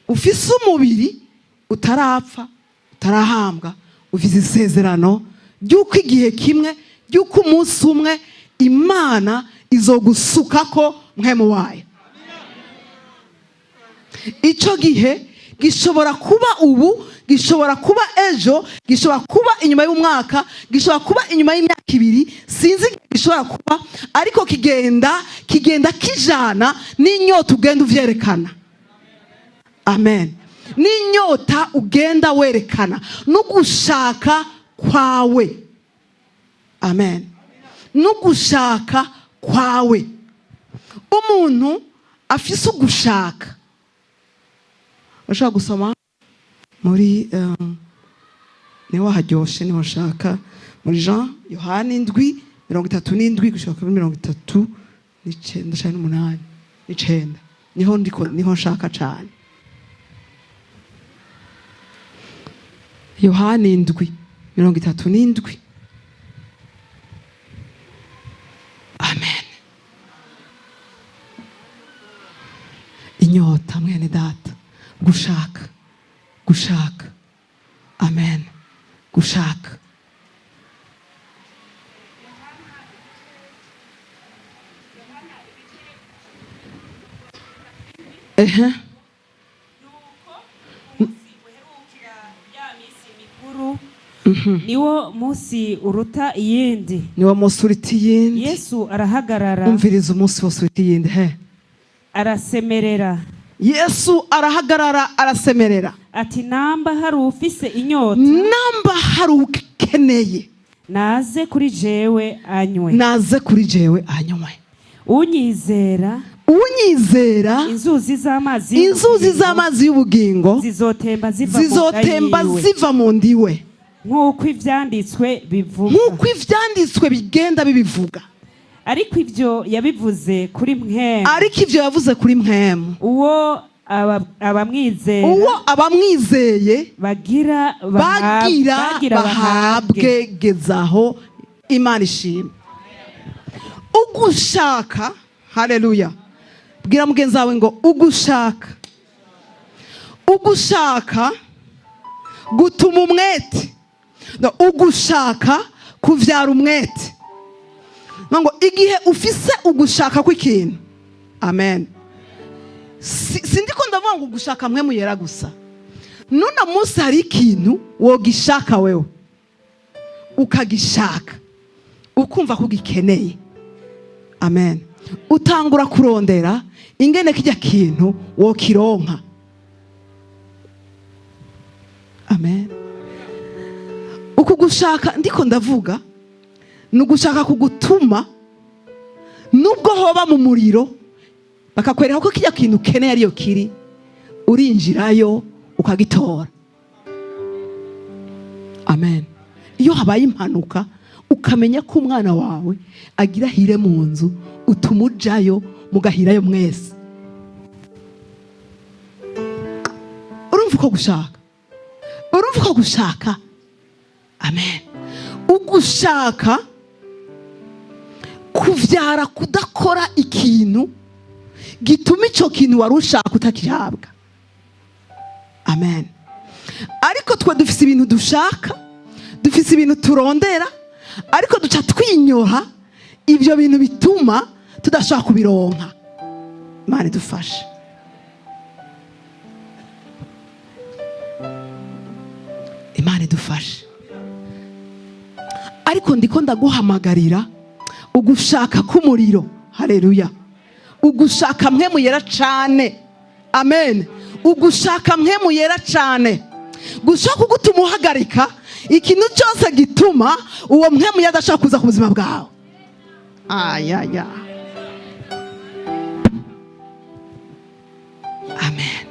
ufise umubiri utarapfa, utarahambwa, ufise isezerano ry'uko igihe kimwe, ry'uko umunsi umwe Imana izogusukako mpwemu wayo. Icyo gihe gishobora kuba ubu, gishobora kuba ejo, gishobora kuba inyuma y'umwaka, gishobora kuba inyuma y'imyaka 2, sinzi igihe gishobora kuba, ariko kigenda kijana n'inyota ugenda uvyerekana. Amen. N'inyota ugenda werekana n'ugushaka kwawe. Amen. N'ugushaka kwawe. Umuntu afise ugushaka. Ushobora gusoma muri niho haryoshe, niho nshaka, muri Jean, Yohani 7:37 gushika kuri 39 canke n'umunani n'icenda, niho ndiko, niho nshaka cane. Yohani 7:37. Amen. Inyota, mwene data, gushaka, gushaka. Amen. Gushaka. Ehe. Mikuru niwo munsi uruta iyindi. Niwo munsi uruta iyindi. Yesu arahagarara. Umviriza, umunsi wose uruta iyindi he. Arasemerera. Yesu arahagarara, arasemerera. Ati: "Namba hari ufise inyota, namba hari ukeneye, naze kuri jewe anywe. Naze kuri jewe anywe. Unyizera, unyizera, inzuzi z'amazi inzuzi y'ubugingo z'amazi y'ubugingo zizotemba ziva mu nda zizotemba yiwe, ziva mu ndiwe, nk'uko ivyanditswe bivuga." Nk'uko ivyanditswe bigenda bibivuga. Ariko ibyo yabivuze kuri mpwemu, ariko ivyo yavuze kuri mpwemu, uwo abamwizera uwo abamwizeye bagira bagira bagira bahabwe. Bahabwe. Gezaho. Imana ishimwe. Ugushaka, haleluya. Bwira mugenzi wawe ngo ugushaka, ugushaka gutuma umwete. No, ugushaka kuvyara umwete. No, ngo igihe ufise ugushaka kw'ikintu, amen. Sindiko ndavuga ngo ugushaka mwe muyera gusa. Nuno munsi hari ikintu wogishaka wewe, ukagishaka, ukumva ko ugikeneye. Amen. Utangura kurondera ingene kijya kintu wokironka. Amen. Uku gushaka ndiko ndavuga ni ugushaka kugutuma nubwo hoba mu muriro, bakakwereka ko kijya kintu ukeneye ariyo kiri, urinjirayo ukagitora. Amen. Iyo habaye impanuka, ukamenya ko umwana wawe agira hire mu nzu, utuma ujayo mugahirayo mwese. Urumva uko gushaka, urumva uko gushaka. Amen. Ugushaka kuvyara kudakora ikintu gituma ico kintu wari ushaka utakihabwa. Amen. Ariko twe dufise ibintu dushaka, dufise ibintu turondera, ariko duca twinyoha ibyo bintu bituma tudashaka kubironka. Imana idufashe. Imana idufashe. Ariko ndiko ndaguhamagarira ugushaka k'umuriro. Haleluya. Ugushaka mwe muyera cane. Amen. Ugushaka mwe muyera cane gushaka kugutuma uhagarika ikintu cyose gituma uwo mwe muyera adashaka kuza ku buzima bwawe. Ayaya. Amen.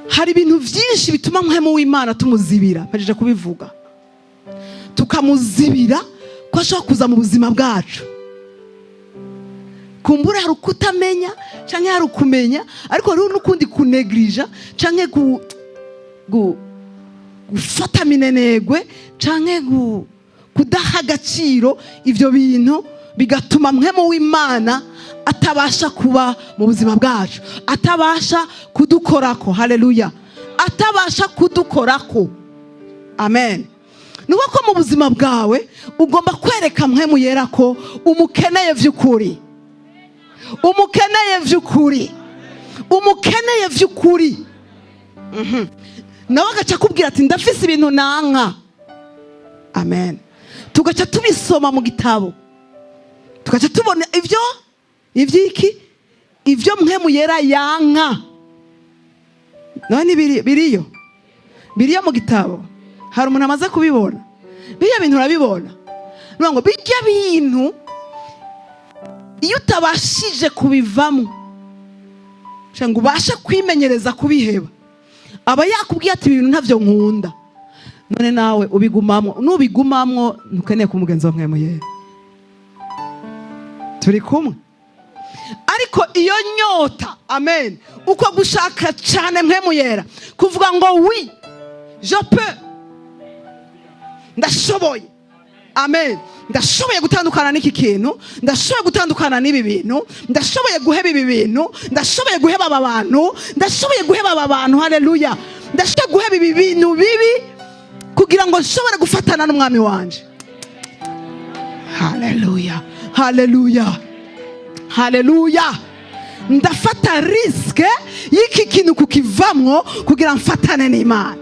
Hari ibintu byinshi bituma mpwemu w'Imana tumuzibira. Mpejeje kubivuga, tukamuzibira ko ashobora kuza mu buzima bwacu. Kumbura hari ukutamenya canke hari ukumenya, ariko hariho n'ukundi kunegirija canke gufata minenegwe canke kudaha agaciro ivyo bintu, bigatuma mpwemu w'Imana atabasha kuba mu buzima bwacu, atabasha kudukorako. Haleluya. Atabasha kudukorako. Amen. Ni ko mu buzima bwawe ugomba kwereka Mpwemu Yera ko umukeneye vy'ukuri, umukeneye vy'ukuri, umukeneye vy'ukuri. Nawe agaca akubwira ati: "Ndafise ibintu nanka." Amen. Tugaca tubisoma mu gitabo, tugaca tubona ibyo ibyiki, ibyo Mpwemu Yera yanka. None biriyo, biriyo mu gitabo. Hari umuntu amaze kubibona? Biriya bintu urabibona. Ni ngo bijya bintu iyo utabashije kubivamo ngo ubashe kwimenyereza kubiheba, aba yakubwiye ati: "Ibintu ntabyo nkunda." None nawe ubigumamwo. Nubigumamwo, ntukeneye kumugenzi wa Mpwemu Yera. Turi kumwe? Ariko iyo nyota, amen, uko gushaka cyane Mpwemu Yera, kuvuga ngo: "Oui, je peux, ndashoboye." Amen. Ndashoboye gutandukana n'iki kintu, ndashoboye gutandukana n'ibi bintu, ndashoboye guheba ibi bintu, ndashoboye guheba aba bantu, ndashoboye guheba aba bantu. Haleluya! Ndashoboye guheba ibi bintu bibi kugira ngo nshobore gufatana n'umwami wanje. Haleluya, haleluya, haleluya! Ndafata risque y'iki kintu kukivamwo kugira mfatane n'Imana.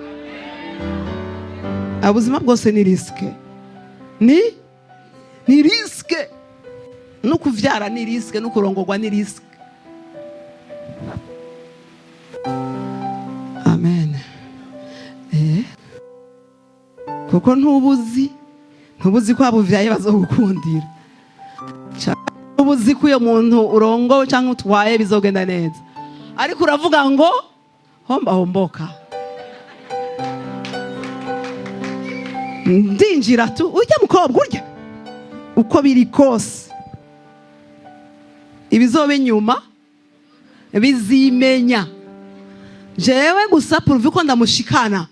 Ubuzima bwose ni risque, ni risque. No kuvyara ni risque, no kurongorwa ni risque. Amen. Kuko ntubuzi ko abo uvyaye bazogukundira, ntubuzi ko uyo muntu urongowe cyangwa utwaye bizogenda neza, ariko uravuga ngo: "Homba homboka, ndinjira tu, ujya mukobwa urya uko biri kose, ibizoba inyuma bizimenya, jewe gusa pourvu ko ndamushikana."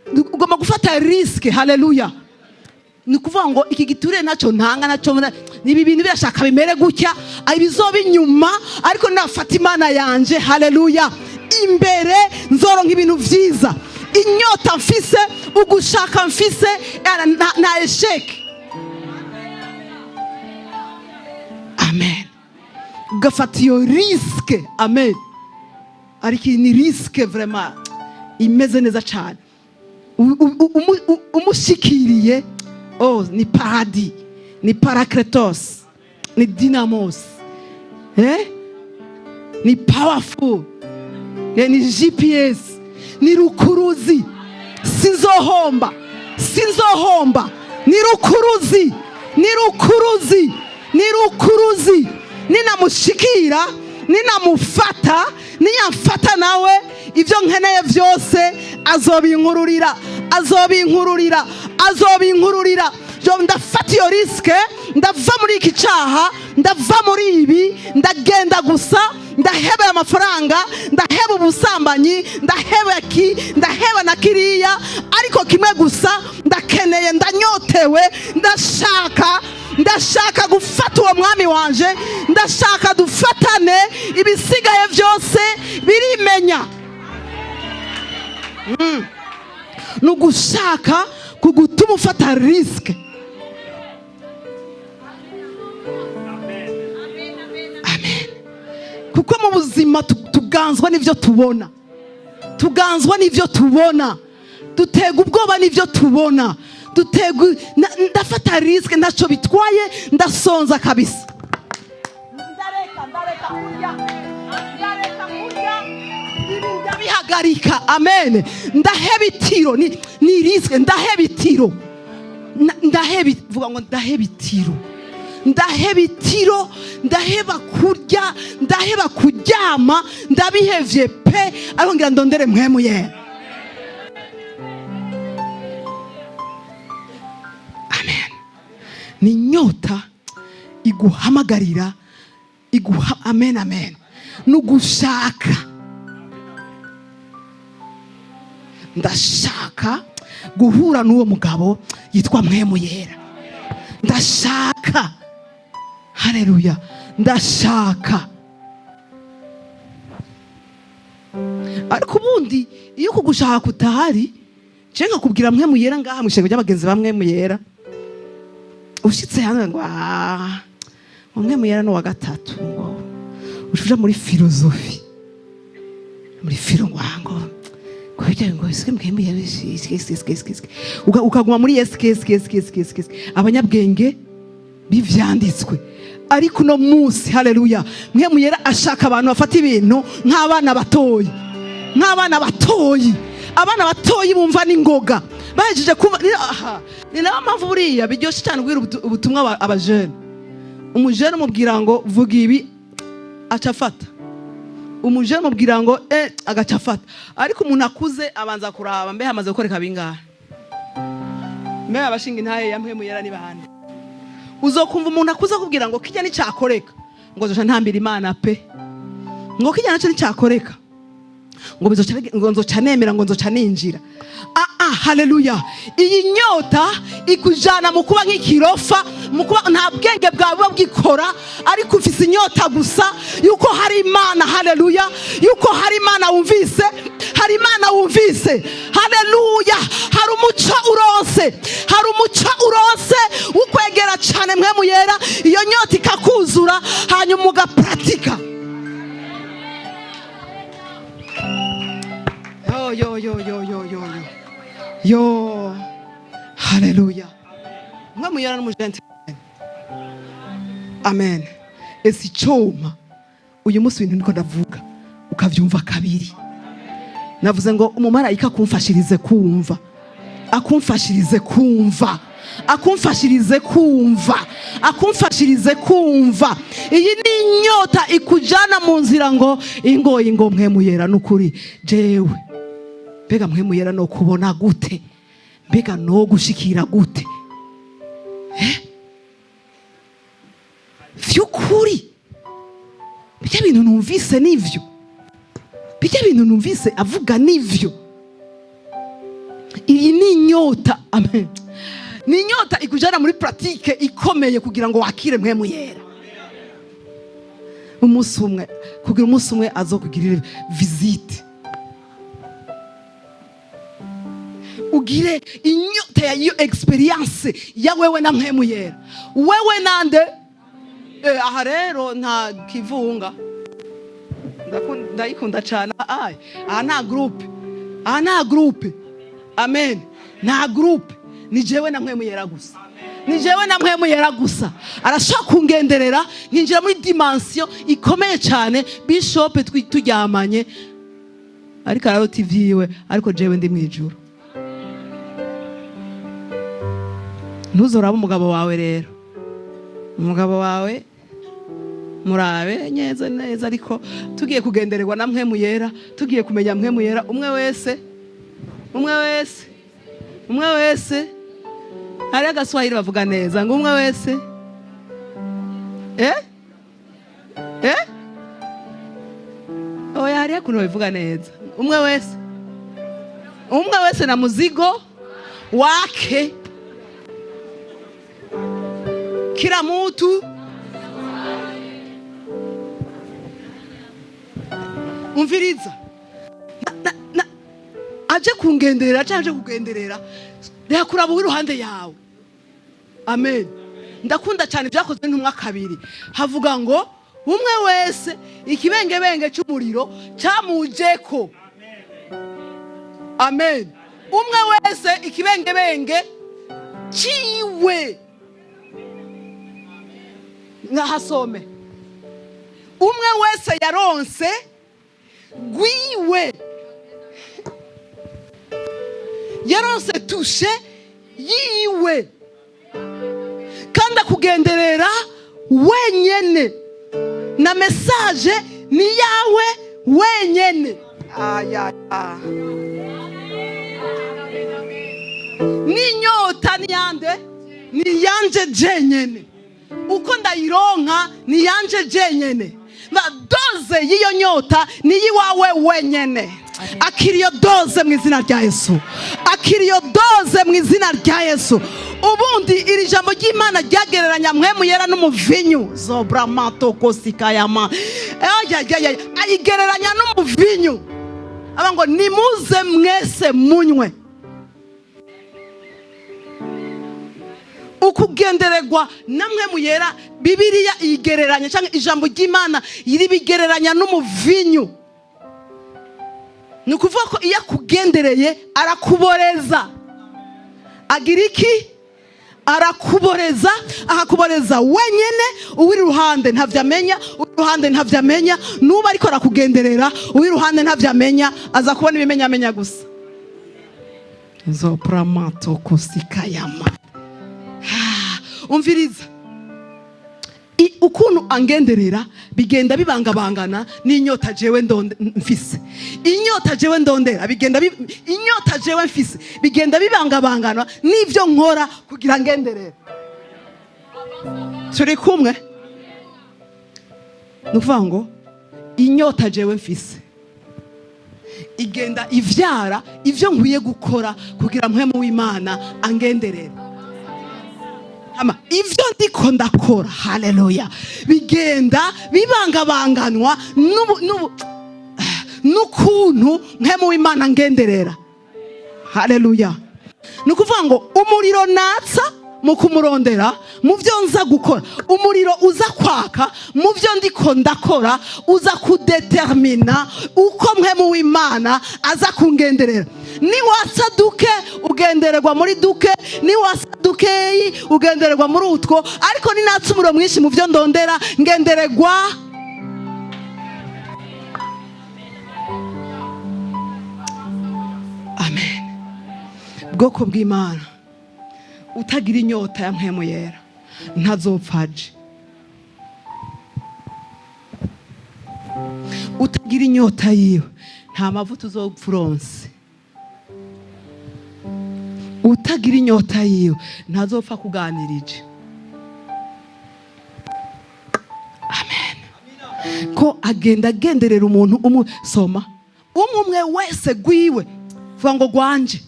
Ugomba gufata risque. Haleluya! Ni ukuvuga ngo iki giturire ntacyo ntanga nacyo, ibi bintu birashaka bimere gutya, ibizoba inyuma, ariko nafata Imana yanje, haleluya, imbere nzoronka ibintu vyiza. Inyota mfise, ugushaka mfise, nta échec. Amen. Ugafata iyo risque. Amen. Ariko iyi ni risque vraiment imeze neza cyane. Umushikiriye, oh, ni paradis, ni parakletos, ni dynamos, eh? Ni powerful, ni GPS, ni rukuruzi. Sinzohomba, sinzohomba. Ni rukuruzi, ni rukuruzi, ni rukuruzi. Ninamushikira, ninamufata, niyamfata nawe, ibyo nkeneye byose azobinkururira, azobinkururira, azobinkururira. Jo, ndafata iyo risque, ndava muri iki cyaha, ndava muri ibi, ndagenda gusa, ndaheba amafaranga, ndaheba ubusambanyi, ndaheba ki, ndaheba na kiriya, ariko kimwe gusa ndakeneye, ndanyotewe, ndashaka, ndashaka gufata uwo mwami wanje, ndashaka dufatane, ibisigaye byose birimenya. Ni ugushaka kugutuma ufata risque. Amen. Kuko mu buzima tuganzwa n'ibyo tubona, tuganzwa n'ibyo tubona, dutega ubwoba n'ibyo tubona, dutega. Ndafata risque, ntacyo bitwaye, ndasonza kabisa, ndareka, ndareka kurya, ndareka kurya ibi, ndabihagarika. Amen. Ndaheba itiro. Ni risque. Ndaheba itiro. Ndaheba, vuga ngo: "Ndaheba itiro, ndaheba itiro, ndaheba kurya, ndaheba kuryama, ndabihevye pe, ariko ngira ndondere Mpwemu Yera." Amen. Ni inyota iguhamagarira, iguha. Amen, amen. Ni ugushaka. Ndashaka guhura n'uwo mugabo yitwa Mpwemu Yera. Ndashaka. Haleluya! Ndashaka. Ariko ubundi iyo kugushaka kutahari, je nkakubwira Mpwemu Yera ngaha mu ishengo ry'abagenzi ba Mpwemu Yera, ushitse hanze ngo: "Ah, Mpwemu Yera ni uwa gatatu," ngo ushuja muri philosophie, muri philo, ngo ah, ngo bijya ngo ese Mpwemu Yera ese ukaguma muri ese ese ese ese ese ese abanyabwenge bivyanditswe. Ariko uno munsi, haleluya, Mpwemu Yera ashaka abantu bafata ibintu nk'abana batoyi, nk'abana batoyi, abana batoyi bumva n'ingoga bahejeje kumva. Aha, ni nayo mpamvu buriya biryoshye cyane kubwira ubutumwa abajene. Umujene umubwira ngo vuga ibi, aca afata. Umujene umubwira ngo agaca afata. Ariko umuntu akuze abanza kuraba: mbe hamaze gukoreka bingahe? Mbe abashinga intahe ya Mpwemu Yera ni bande? Uzokumva umuntu akuze akubwira ngo kijya nicyakoreka, ngo zoca ntambira Imana pe, ngo kijya nacyo nicyakoreka, ngo ngo nzoca nemera, ngo nzoca ninjira. Ah ah, haleluya! Iyi nyota ikujana mu kuba nk'ikirofa, mu kuba nta bwenge bwawe buba bwikora, ariko ufise inyota gusa yuko hari Imana. Haleluya! Yuko hari Imana wumvise, hari Imana wumvise. Haleluya! Hari umuco uronse, hari umuco uronse ukwegera cyane Mpwemu Yera, iyo nyota ikakuzura, hanyuma ugapratika. Yo yo yo yo yo yo yo yo, haleluya! Mpwemu Yera n'umugentleman. Amen. Ese icyuma uyu munsi ibintu niko ndavuga ukabyumva kabiri, navuze ngo umumarayika akumfashirize kumva, akumfashirize kumva, akumfashirize kumva, akumfashirize kumva. Iyi ni inyota ikujyana mu nzira ngo ingoyi, ngo Mpwemu Yera n'ukuri jewe, mbega Mpwemu Yera no kubona gute? Mbega no gushikira gute? Vy'ukuri bijya bintu numvise nivyo, bijya bintu numvise avuga nivyo. Iyi ni inyota, amen, ni inyota ikujyana muri pratique ikomeye kugira ngo wakire Mpwemu Yera umunsi umwe, kugira umunsi umwe azokugirire visite, ugire inyota ya iyo expérience ya wewe na Mpwemu Yera, wewe nande. Aha rero nta kivunga. Ndayikunda cyane. Ay, aha nta groupe, aha nta groupe. Amen. Nta groupe, ni jewe na Mpwemu Yera gusa, ni jewe na Mpwemu Yera gusa. Arashaka kungenderera nkinjira muri dimension ikomeye cyane. Bishop turyamanye, ariko ararota ivyiwe, ariko jewe ndi mwijuru. Ntuzoraba umugabo wawe rero, umugabo wawe murabe neza neza, ariko tugiye kugendererwa na Mpwemu Yera, tugiye kumenya Mpwemu Yera, umwe wese, umwe wese, umwe wese. Hari agaswahili bavuga neza ngo umwe wese oya, hariho ukuntu babivuga neza: umwe wese, umwe wese na muzigo wake, kila mutu. Umviriza, aje kungenderera cyangwa aje kugenderera, reka kuraba uw'iruhande yawe. Amen. Ndakunda cyane Ibyakozwe n'Intumwa 2, havuga ngo umwe wese ikibengebenge cy'umuriro cyamujeko. Amen. Umwe wese ikibengebenge ciwe. Nkahasome: umwe wese yaronse gwiwe, yaronse touche yiwe, kandi akugenderera wenyene na message ni yawe wenyene. Ayaya, n'inyota ni yande? Ni yanje jenyene. Uko ndayironka ni yanje jenyene. Na dose y'iyo nyota ni iyiwawe wenyene. Akira iyo dose mu izina rya Yesu, akira iyo dose mu izina rya Yesu. Ubundi iri jambo ry'Imana ryagereranya Mpwemu Yera n'umuvinyu zobramato kosikayama. Ayigereranya n'umuvinyu. Aba ngo nimuze mwese munywe. Ukugendererwa namwe muyera, Bibiliya igereranya cyangwa ijambo ry'Imana ribigereranya n'umuvinyu. Ni ukuvuga ko iyo akugendereye arakuboreza. Agira iki? Arakuboreza, akakuboreza wenyine. Uwiri iruhande ntavyo amenya, uwiri iruhande ntavyo amenya. Nuba ariko arakugenderera, uwiri iruhande ntavyo amenya, aza kubona ibimenyamenya gusa. Zopramato kusikayama. Umviriza, ukuntu angenderera bigenda bibangabangana n'inyota jewe mfise. Inyota jewe ndondera bigenda inyota jewe mfise bigenda bibangabangana n'ivyo nkora kugira ngenderere. Turi kumwe? Ni ukuvuga ngo inyota jewe mfise igenda ivyara ivyo nkwiye gukora kugira mpwemu w'Imana angenderere. Ama ivyo ndiko ndakora, haleluya, bigenda bibangabanganwa n'ukuntu mpwemu w'Imana ngenderera. Haleluya. Ni ukuvuga ngo umuriro natsa mu kumurondera mu byo nza gukora, umuriro uza kwaka mu byo ndiko ndakora uza kudetermina uko mpwemu w'Imana aza kungenderera. Niwatsa duke ugendererwa muri duke, niwatsa dukeyi ugendererwa muri utwo, ariko ninatsa umuriro mwinshi mu byo ndondera ngendererwa. Amen. Bwoko bw'Imana, utagira inyota ya mpwemu yera ntazopfaje. Utagira inyota yiwe nta mavuta uzopfa uronse. Utagira inyota yiwe ntazopfa kuganirije. Amen. Ko agenda agenderera umuntu umwe, soma umwe umwe wese gwiwe, vuga ngo gwanje,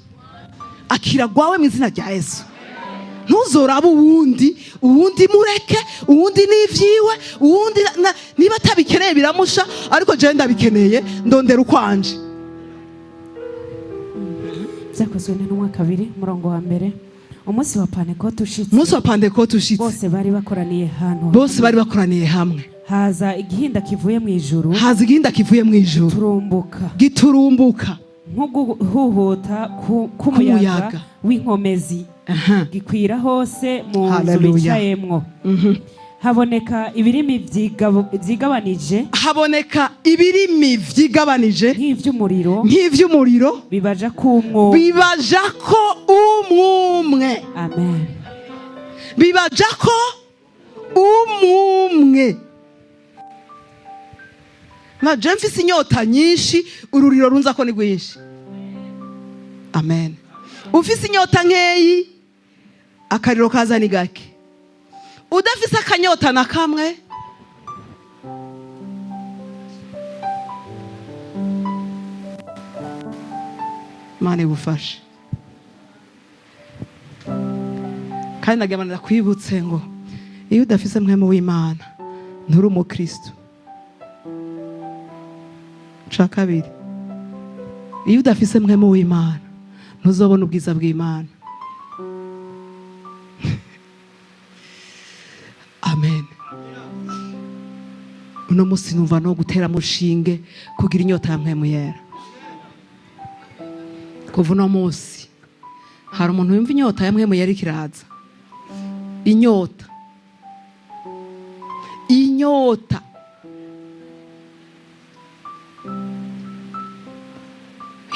akira gwawe mu izina rya Yesu. Ntuzoraba uwundi, uwundi mureke, uwundi n'ivyiwe, uwundi niba atabikeneye biramusha, ariko jewe ndabikeneye, ndondera ukwanje. Byakozwe n'intumwa 2 murongo wa 1. Umunsi wa Pantekote ushitse, umunsi wa Pantekote ushitse, bose bari bakoraniye ahantu bose bari bakoraniye hamwe. Haza igihinda kivuye mu ijuru, haza igihinda kivuye mu ijuru, giturumbuka, giturumbuka nk'uguhuhuta k'umuyaga k'umuyaga w'inkomezi, gikwira hose mu nzu Hallelujah. bicayemwo. Haboneka ibirimi vyigabanije, haboneka ibirimi vyigabanije nk'ivy'umuriro, nk'ivy'umuriro, bibaja kumwo, bibaja ko umwumwe. Amen. Bibaja ko umwumwe. Na je mfise inyota nyinshi, ururiro runza ko ni rwinshi. Amen. Ufise inyota nkeyi, akariro kaza ni gake. Udafise akanyota na kamwe, Imana igufashe. Kandi nagira ndakwibutse ngo iyo udafise mpwemu w'Imana nturi umukristo. Ca kabiri, iyo udafise mpwemu w'Imana ntuzobona ubwiza bw'Imana. Amen. Uno musi numva no gutera mushinge kugira inyota ya mpwemu yera. Kuva uno musi hari umuntu yumva inyota ya mpwemu yera ikiraza. Inyota, inyota,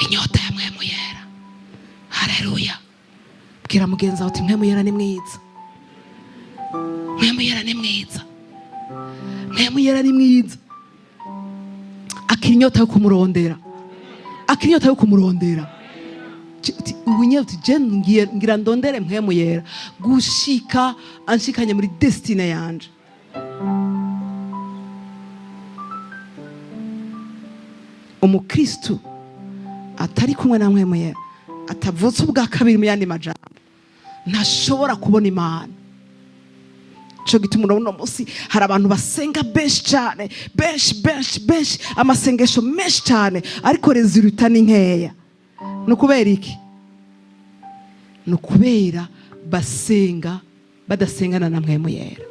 inyota ya mpwemu yera. Haleluya. Bwira mugenzi wawe uti mpwemu yera ni mwiza, mpwemu yera ni mwiza, mpwemu yera ni mwiza. Akira inyota yo kumurondera, akira inyota yo kumurondera. Ubu nyine uti je ngira ndondere mpwemu yera gushika anshikanye muri destiny yanje. Umukristu atari kumwe na mpwemu yera, atavutse ubwa kabiri mu yandi majambo, ntashobora kubona Imana. Cyo gituma urabona uno munsi hari abantu basenga benshi cyane, benshi, benshi, benshi, amasengesho menshi cyane, ariko résultat ni nkeya. Ni ukubera iki? Ni ukubera basenga badasengana na Mpwemu Yera.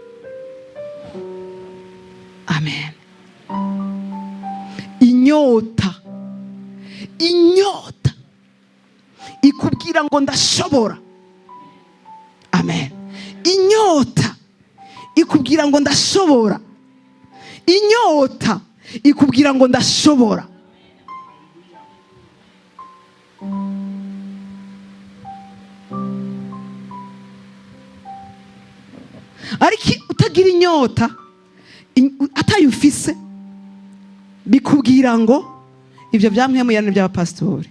Amen. Inyota, inyota ikubwira ngo ndashobora. Amen. Inyota ikubwira ngo ndashobora. Inyota ikubwira ngo ndashobora. Ariko utagira inyota, atayo ufise, bikubwira ngo ibyo bya Mpwemu ni iby'abapasitori,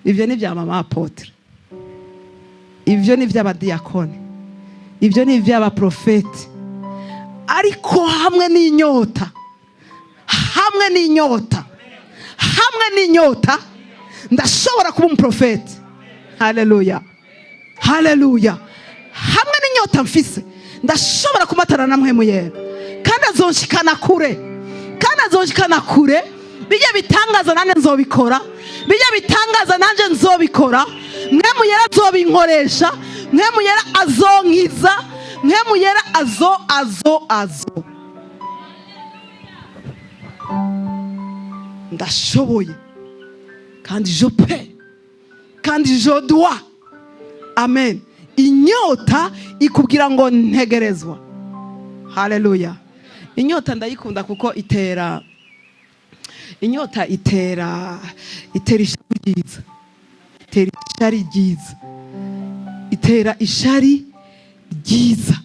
ibyo ni ibya mama apôtre, ibyo ni iby'abadiyakoni, ibyo ni iby'abaprofeti. Ariko hamwe n'inyota, hamwe n'inyota, hamwe n'inyota, ndashobora kuba umuprofeti. Haleluya, haleluya. Hamwe n'inyota mfise, ndashobora kumatana na Mpwemu Yera, kandi azonshikana kure, kandi azonshikana kure. Bijya bitangaza nanjye nzobikora, bijya bitangaza nanjye nzobikora. Mpwemu Yera azobinkoresha, Mpwemu Yera azonkiza, Mpwemu Yera azo azo azo. Ndashoboye kandi je peux kandi je dois. Amen. Inyota ikubwira ngo ntegerezwa. Haleluya. Inyota ndayikunda kuko itera, inyota itera ishari ryiza, itera ishari ryiza, itera ishari ryiza.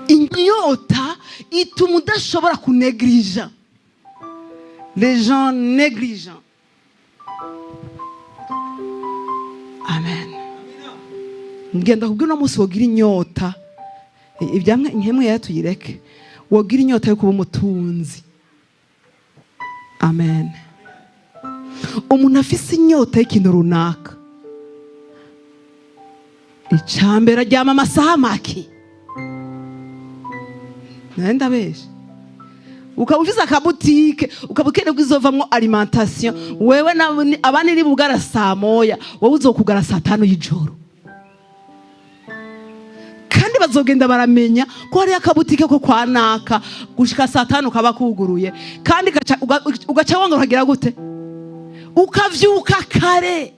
Inyota ituma udashobora kunegirija les gens négligents. Amen. Ngenda kubwira uno munsi, wogira inyota ibyamwe nkemwe yera tuyireke, wogira inyota yo kuba umutunzi. Amen. Umuntu afise inyota y'ikintu runaka, icambere aryama amasaha make. Nawe ndabesha? Ukaba ufise akabutike, ukaba ukeneye ko izovamwo alimentation, wewe abandi ni bugara saa 1, wowe uzokugara saa 5 y'ijoro, kandi bazogenda baramenya ko hariyo akabutike ko kwa naka gushika saa 5 kaba kuguruye, kandi ugaca wongera ukagira gute? Ukavyuka kare.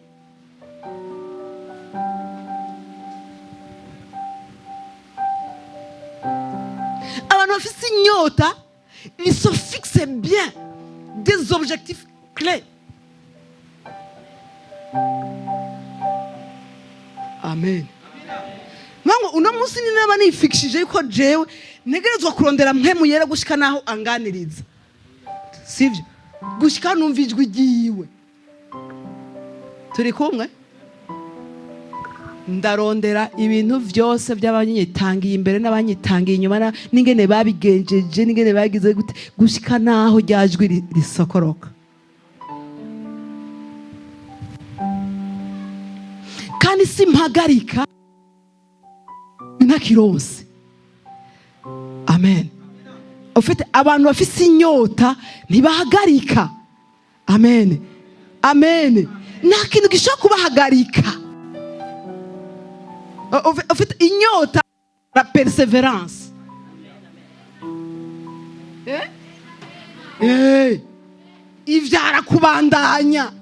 Abantu bafise inyota, ils se fixent bien des objectifs clés. Amen. Nango uno munsi ni naba nifikishije yuko jewe ntegerezwa kurondera Mpwemu Yera gushika naho anganiriza, sivyo? Gushika numva ijwi ryiwe. Turi kumwe? Ndarondera ibintu vyose by'abanyitangiye imbere n'abanyitangiye inyuma, n'ingene babigenjeje, n'ingene bagize gute, gushika naho ryajwi risokoroka. Kandi simpagarika ntakironse. Amen. Ufite abantu bafise inyota ntibahagarika. Amen, amen. Nta kintu gishobora kubahagarika. Ufite inyota, la persévérance. Eh? Eh. Ivyara kubandanya.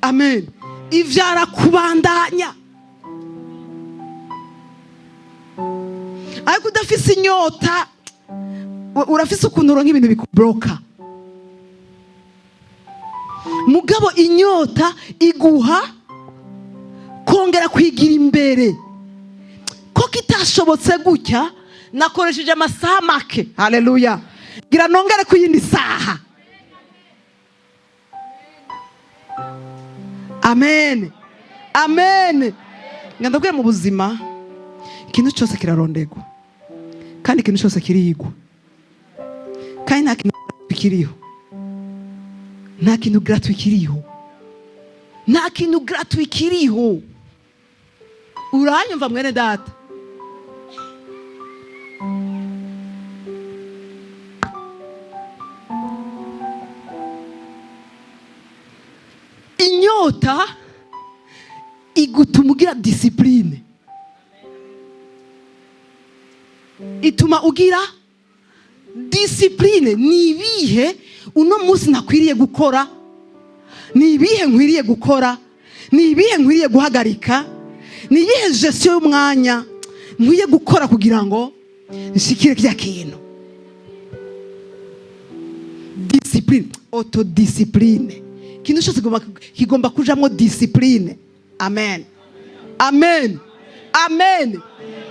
Amen. Ivyara kubandanya. Ariko udafise inyota, urafise ukuntu uronka ibintu bikubroka. Mugabo inyota iguha kongera kwigira imbere. Ko kitashobotse gutya, nakoresheje amasaha make. Haleluya. Gira nongere ku yindi saha. Amen, amen. Ngandabwira, mu buzima ikintu cyose kirarondegwa, kandi ikintu cyose kirigwa, kandi nta kintu kiriho, nta kintu gratuit kiriho, nta kintu gratuit kiriho. Uranyumva, mwene data? Inyota igutuma ugira discipline, ituma ugira discipline. Ni ibihe uno munsi ntakwiriye gukora? Ni ibihe nkwiriye gukora? Ni ibihe nkwiriye guhagarika? Ni iyihe gestion y'umwanya nkwiye gukora kugira ngo nshikire kirya kintu? Discipline, autodiscipline. Ikintu cyose kigomba kujamwo discipline. Amen, amen, amen.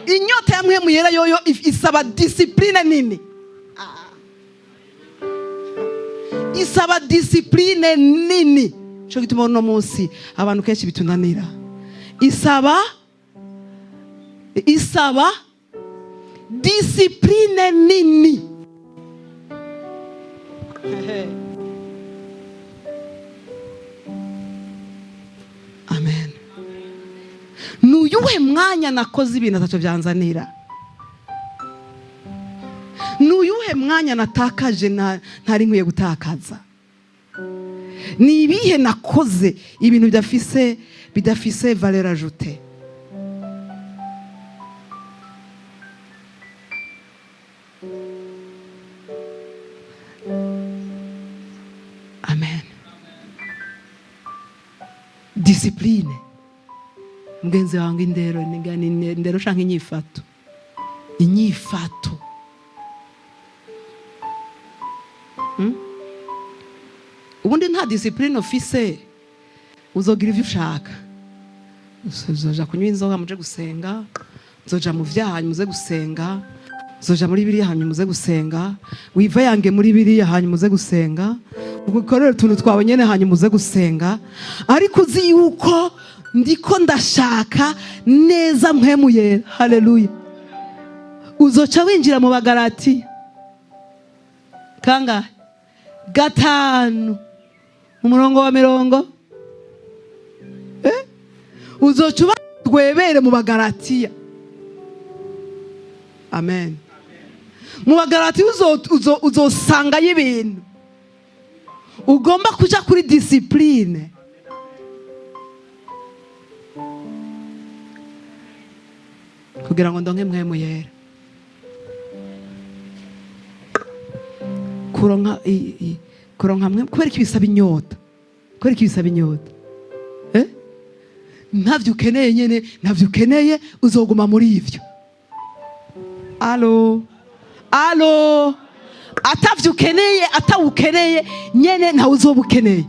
Inyota ya Mpwemu Yera yoyo isaba discipline nini. Isaba discipline nini. Cyo gituma uno munsi abantu kenshi bitunanira. Isaba discipline nini. Amen. Ni uyuhe mwanya nakoze ibintu atacyo byanzanira? Ni uyuhe mwanya natakaje ntari nkwiye gutakaza? Ni ibihe nakoze ibintu bidafise valeur ajoutée? Amen. Discipline, mugenzi wange. Indero ni indero canke inyifato? Inyifato. Ubundi nta discipline ufise, uzogira ivyo ushaka. Uzoja kunywa inzoga muje gusenga, uzoja mu vyaha hanyuma uze gusenga, uzoja muri biriya hanyuma uze gusenga, wiva yange muri biriya hanyuma uze gusenga, ugukorera utuntu twawe nyene hanyuma uze gusenga. Ariko uzi yuko ndiko ndashaka neza Mpwemu Yera, haleluya, uzoca winjira mu Bagarati kangahe? 5, umurongo wa mirongo. Uzoca uba rwebere mu Bagaratiya. Amen. Mu Bagaratiya uzosangayo ibintu ugomba kuja kuri discipline kugira ngo ndonke Mpwemu Yera. Kuronka kuronka mwe, kubera ko bisaba inyota, kubera ko bisaba inyota. Ntavyo ukeneye nyene, ntavyo ukeneye, uzoguma muri ivyo. Allô, allô? Atavyo ukeneye, atawukeneye nyene, ntawe uzoba ukeneye.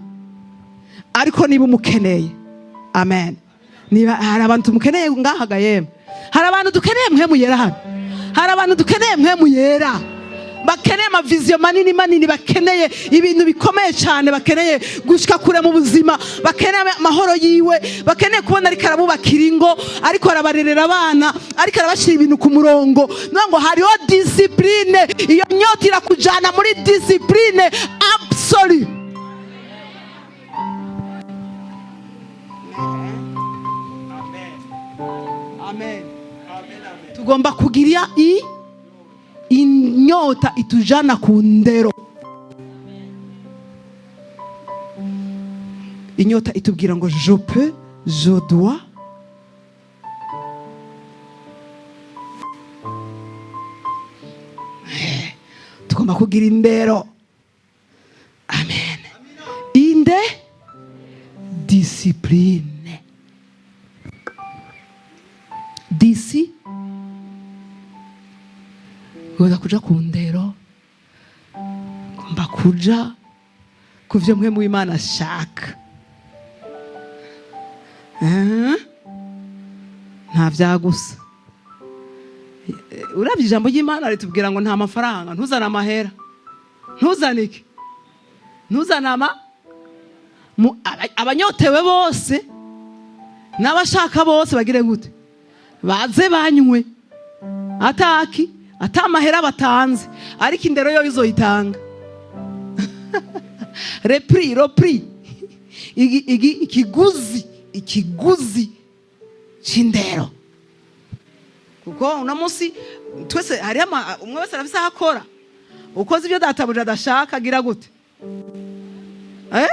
Ariko niba umukeneye, amen. Niba hari abantu tumukeneye ngahaga, yemwe, hari abantu dukeneye Mpwemu Yera hano. Hari abantu dukeneye Mpwemu Yera, bakeneye ama visions manini manini, bakeneye ibintu bikomeye cyane, bakeneye gushika kure mu buzima, bakeneye amahoro yiwe, bakeneye kubona ariko arabubakira ingo, ariko arabarerera abana, ariko arabashyira ibintu ku murongo. Niyo ngo hariho discipline. Iyo nyota irakujyana muri discipline absolue. Amen. Tugomba kugira inyota itujana ku ndero, inyota itubwira ngo je peux, je dois. Tugomba kugira indero. Amen. Inde discipline, disi ugomba kuja ku ndero, ugomba kuja ku vyo Mpwemu w'Imana ashaka. Nta vyagusa. Uravye ijambo ry'Imana ritubwira ngo nta mafaranga, ntuzane amahera, ntuzane iki, ntuzane ama abanyotewe bose n'abashaka bose bagire gute? Baze banywe ataki ata amahera batanze. Ariko indero yo izoyitanga. Le prix, le prix, ikiguzi c'indero. Kuko uno munsi twese hariho umwe wese arafise aho akora. Ukoze ibyo databuja adashaka, agira gute? Eh,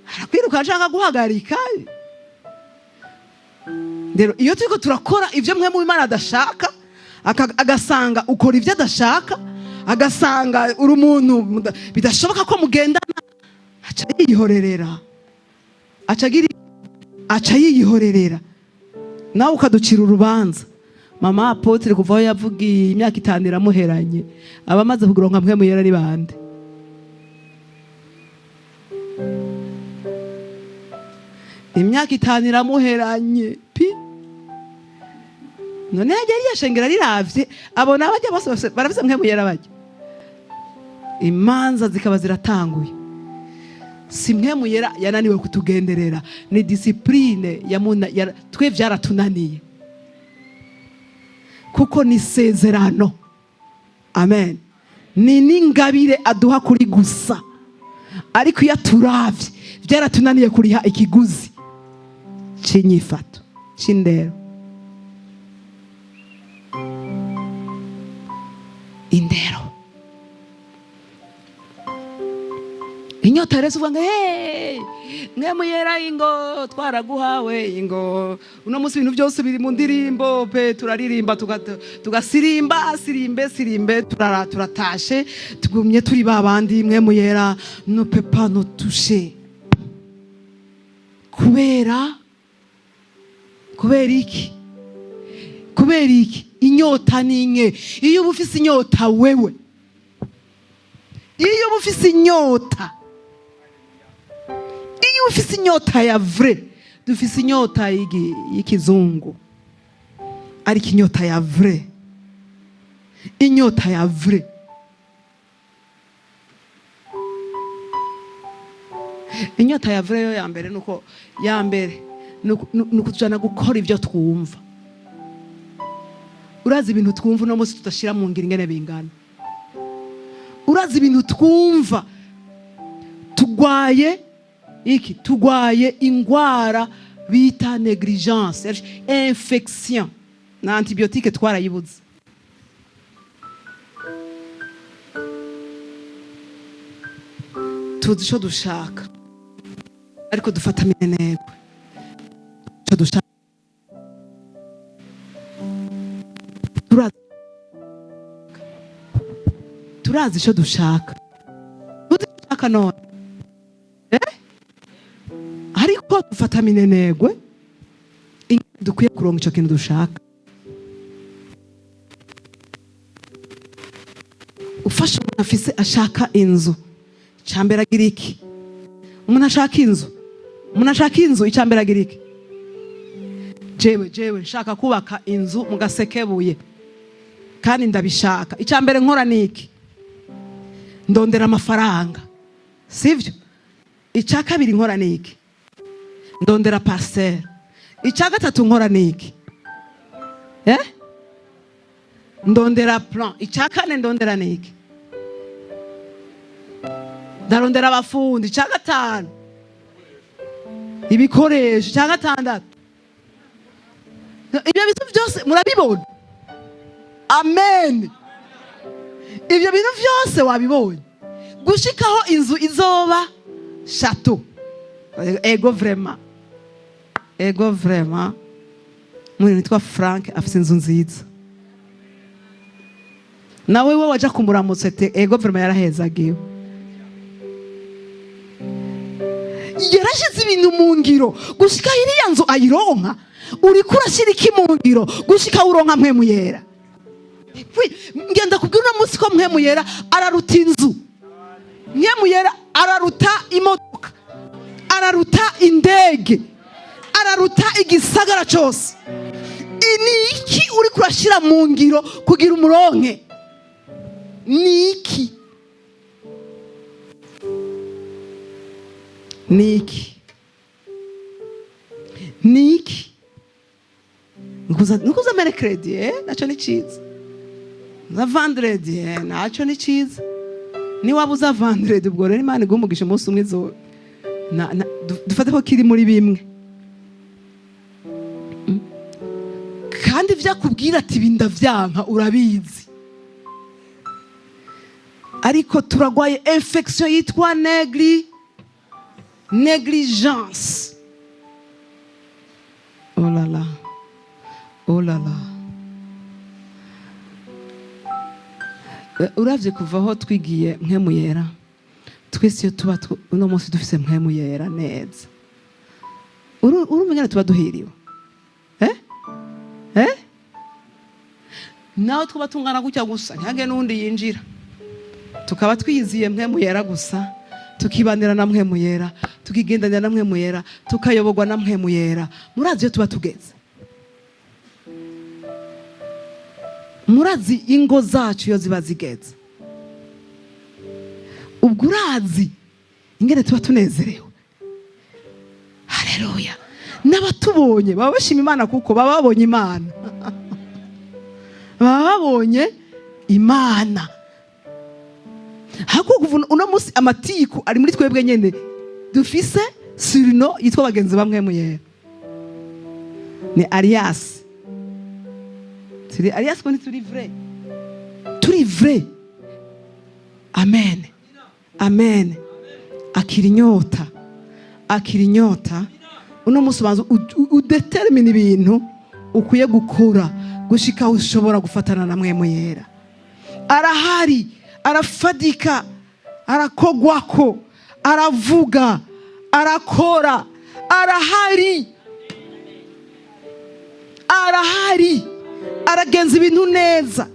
arakwiruka ashaka guhagarika. Rero iyo turiko turakora ibyo mwe mu Imana adashaka, agasanga ukora ibyo adashaka, agasanga uri umuntu bidashoboka ko mugendana, aca yihorerera, aca yihorerera, nawe ukaducira urubanza. Mama apôtre, kuva aho yavugiye, imyaka 5 iramuheranye. Abamaze kuronka Mpwemu Yera ni bande? Imyaka 5 iramuheranye pi. None yajya yashengera, riravye, abona abajya bose barafise Mpwemu Yera, bajya imanza zikaba ziratanguye. Si Mpwemu Yera yananiwe kutugenderera, ni discipline twe vyaratunaniye, kuko ni isezerano. Amen. Ni n'ingabire aduha kuri gusa, ariko iyo aturavye, byaratunaniye kuriha ikiguzi c'inyifato, c'indero. Indero, inyota rero, uvuga ngo: "Hey, Mpwemu Yera, ingo twaraguhawe, ingo." Uno munsi ibintu byose biri mu ndirimbo pe. Turaririmba, tugasirimba, sirimbe sirimbe, turatashe, tugumye turi ba bandi. Mpwemu Yera ne peut pas nous toucher. Kubera iki? Kubera iki? Inyota ni nke. Iyo uba ufise inyota wewe, iyo uba ufise inyota, iyo uba ufise inyota ya vrai. Dufise inyota y'ikizungu, ariko inyota ya vrai, inyota ya vrai, inyota ya vrai yo ya mbere, nuko ya mbere ni ukutujana gukora ibyo twumva. Urazi ibintu twumva uno munsi tudashyira mu ngiro ingene bingana? Urazi ibintu twumva? Tugwaye iki? Tugwaye ingwara bita négligence, infection, na antibiotique twarayibuze. Tuzi icyo dushaka, ariko dufata minenegwe icyo dushaka. Turazi icyo dushaka. Tuzi icyo dushaka none, eh? Ariko dufata minenegwe ingene dukwiye kuronka icyo kintu dushaka. Ufasha umuntu afise, ashaka inzu, icambere agira iki? Umuntu ashaka inzu, umuntu ashaka inzu, icambere agira iki? Jewe nshaka kubaka inzu mu Gasekebuye kandi ndabishaka. Icambere nkora ni iki? Ndondera amafaranga, sivyo? Icya kabiri nkora ni iki? Ndondera parcelle. Icya gatatu nkora ni iki? Eh, ndondera plan. Icya kane ndondera ni iki? Ndarondera abafundi. Icya gatanu, ibikoresho. Icya gatandatu, ibyo bintu byose murabibona. Amen. Ibyo bintu byose wabibonye gushikaho inzu izoba château. Ego vraiment, ego vraiment, umuntu witwa Frank afite inzu nziza. Nawe we waja kumuramutsa ati: "Ego vraiment, yarahezagiwe, yarashyize ibintu mu ngiro gushika iriya nzu ayironka." Uriko urashyira iki mu ngiro gushika uronka Mpwemu Yera? Ngenda kubwira uno munsi ko Mpwemu Yera araruta inzu, Mpwemu Yera araruta imodoka, araruta indege, araruta igisagara cyose. Ni iki uri kurashyira mu ngiro kugira umuronke? Ni iki? Ni iki? Ni iki? Nukuza mercredi, eh, naco ni ciza. Na vendredi, eh, naco ni ciza. Niwaba uza vendredi, ubwo rero Imana iguha umugisha. Umunsi umwe izo dufate ko kiri muri bimwe. Kandi ibyo akubwira ati ibi ndavyanka, urabizi. Ariko turagwaye infection yitwa négligence. Oh là là, oh là là. Uravye kuva aho twigiye Mpwemu Yera, twese iyo tuba uno munsi dufise Mpwemu Yera neza, urumva ingene tuba duhiriwe, eh? Eh? Naho twaba tungana gutya gusa, ntihage n'uwundi yinjira, tukaba twiyiziye Mpwemu Yera gusa, tukibanira na Mpwemu Yera, tukigendanira na Mpwemu Yera, tukayoborwa na Mpwemu Yera, murazi iyo tuba tugeze? Murazi ingo zacu iyo ziba zigeze? Ubwo urazi ingene tuba tunezerewe? Haleluya! N'abatubonye baba bashima Imana, kuko baba babonye Imana, baba babonye Imana. Hako kuva uno munsi amatiku ari muri twebwe nyene dufise surnom yitwa bagenzi ba Mpwemu Yera, ni alias. Turi alias ko ntituri vrai, turi vrai. Amen, amen. Akira inyota, akira inyota. Uno munsi ubanza udetermine ibintu ukwiye gukora gushika aho ushobora gufatana na Mpwemu Yera. Arahari, arafadika, arakogwako, aravuga, arakora, arahari, arahari, aragenza ibintu neza,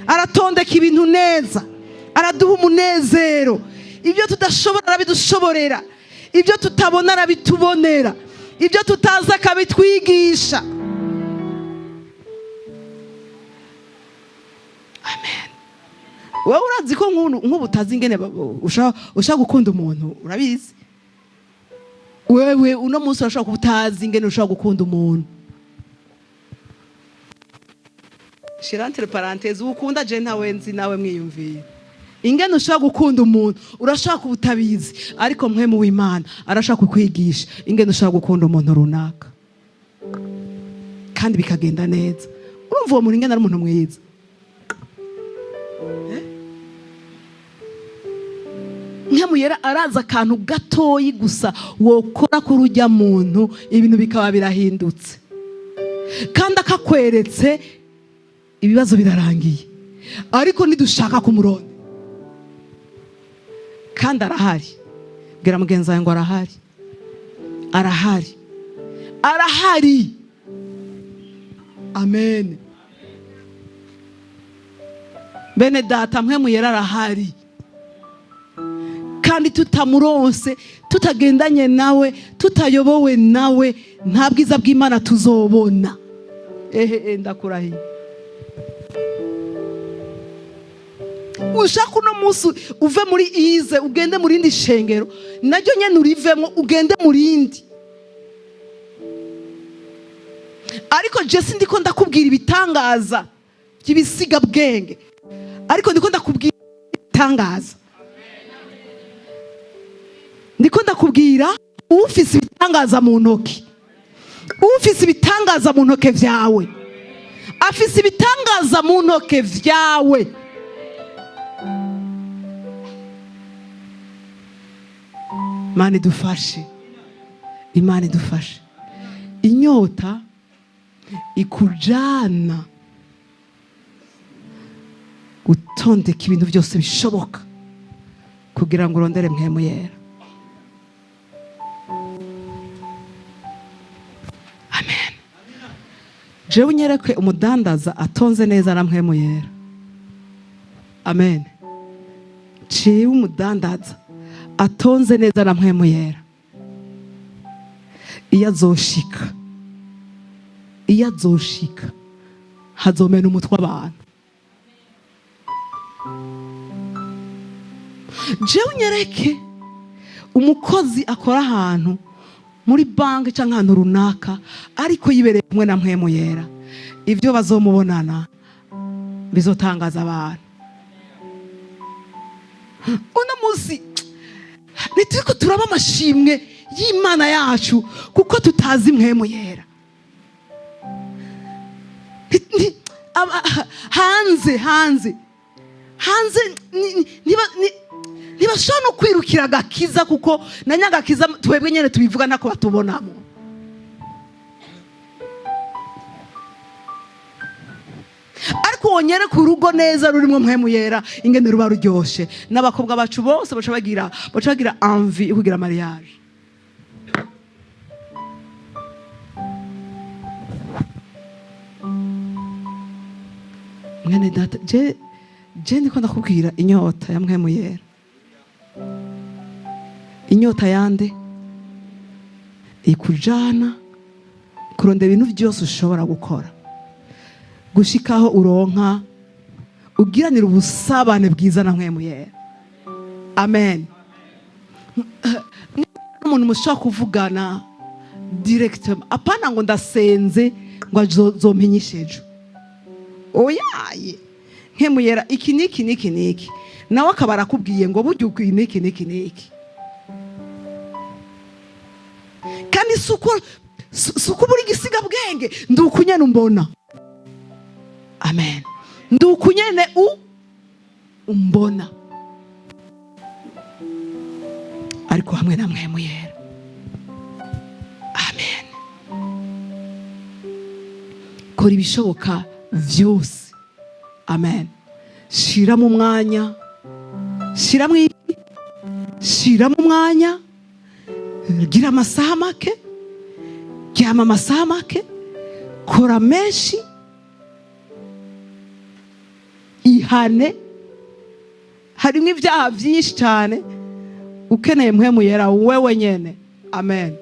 aratondeka ibintu neza, araduha umunezero. Ibyo tudashobora arabidushoborera, ibyo tutabona arabitubonera, ibyo tutazi akabitwigisha. Amen. Wowe urazi ko nk'ubu utazi ingene ushaka gukunda umuntu, urabizi wewe? Uno munsi urashobora kuba utazi ingene ushobora gukunda umuntu. Shira entre parenthèses, ukunda je ntawe nzi, nawe mwiyumviye ingene ushobora gukunda umuntu. Urashobora kuba utabizi, ariko Mpwemu w'Imana arashobora kukwigisha ingene ushobora gukunda umuntu runaka kandi bikagenda neza. Urumva uwo muntu ingene ari umuntu mwiza? Mpwemu Yera araza, akantu gatoyi gusa wokora kuri ujya muntu, ibintu bikaba birahindutse, kandi akakweretse ibibazo birarangiye. Ariko nidushaka kumuronda, kandi arahari. Bwira mugenzi wawe ngo arahari, arahari, arahari. Amen. Bene data, Mpwemu Yera arahari, kandi tutamuronse, tutagendanye nawe, tutayobowe nawe, nta bwiza bw'Imana tuzobona. Ehe, ndakurahiye. Ushaka uno munsi uve muri ize ugende mu rindi shengero, naryo nyene urivemo ugende mu rindi. Ariko je sindiko ndakubwira ibitangaza by'ibisiga bwenge, ariko ndiko ndakubwira ibitangaza, ndiko ndakubwira ufise ibitangaza mu ntoki, ufise ibitangaza mu ntoke vyawe, afise ibitangaza mu ntoke vyawe. Imana idufashe, Imana idufashe. Inyota ikujana gutondeka ibintu byose bishoboka kugira ngo urondere Mpwemu Yera. Amen. Jewe unyereke umudandaza atonze neza na Mpwemu Yera. Amen. Jewe umudandaza atonze neza na Mpwemu Yera, iyo azoshika, iyo azoshika hazomena umutwe abantu. Jewe unyereke umukozi akora ahantu muri banki cyangwa ahantu runaka, ariko yibereye kumwe na Mpwemu Yera, ibyo bazomubonana bizotangaza abantu. Uno munsi ntituriko turaba amashimwe y'Imana yacu kuko tutazi Mpwemu Yera. Hanze hanze hanze ntibashobora no kwirukira agakiza, kuko na nyagakiza twebwe nyine tubivuga ntako batubonamo. Ariko wonyere ku rugo neza rurimo Mpwemu Yera, ingene ruba ruryoshe, n'abakobwa bacu bose baca bagira envie yo kugira mariage. Mwene data, je ndiko ndakubwira inyota ya Mpwemu Yera. Inyota yande ikujana kurondera ibintu byose ushobora gukora gushikaho uronka ugiranira ubusabane bwiza na Mpwemu Yera. Amen. N'umuntu mushobora kuvugana directement, apana ngo ndasenze ngo azompenyishe ejo. Oyaye, Mpwemu Yera, iki niki niki niki, nawe akaba arakubwiye ngo burya uku niki niki niki. Kandi si uko buri gisigabwenge, ndi ukunyene umbona. Amen. Ndi ukunyene umbona, ariko hamwe na Mpwemu Yera. Amen. Kora ibishoboka vyose. Amen. Shiramo umwanya, shiramo iki? Shiramo umwanya. Gira amasaha make, ryama amasaha make, kora menshi, ihane. Harimo ibyaha byinshi cyane ukeneye Mpwemu Yera wewe nyene. Amen.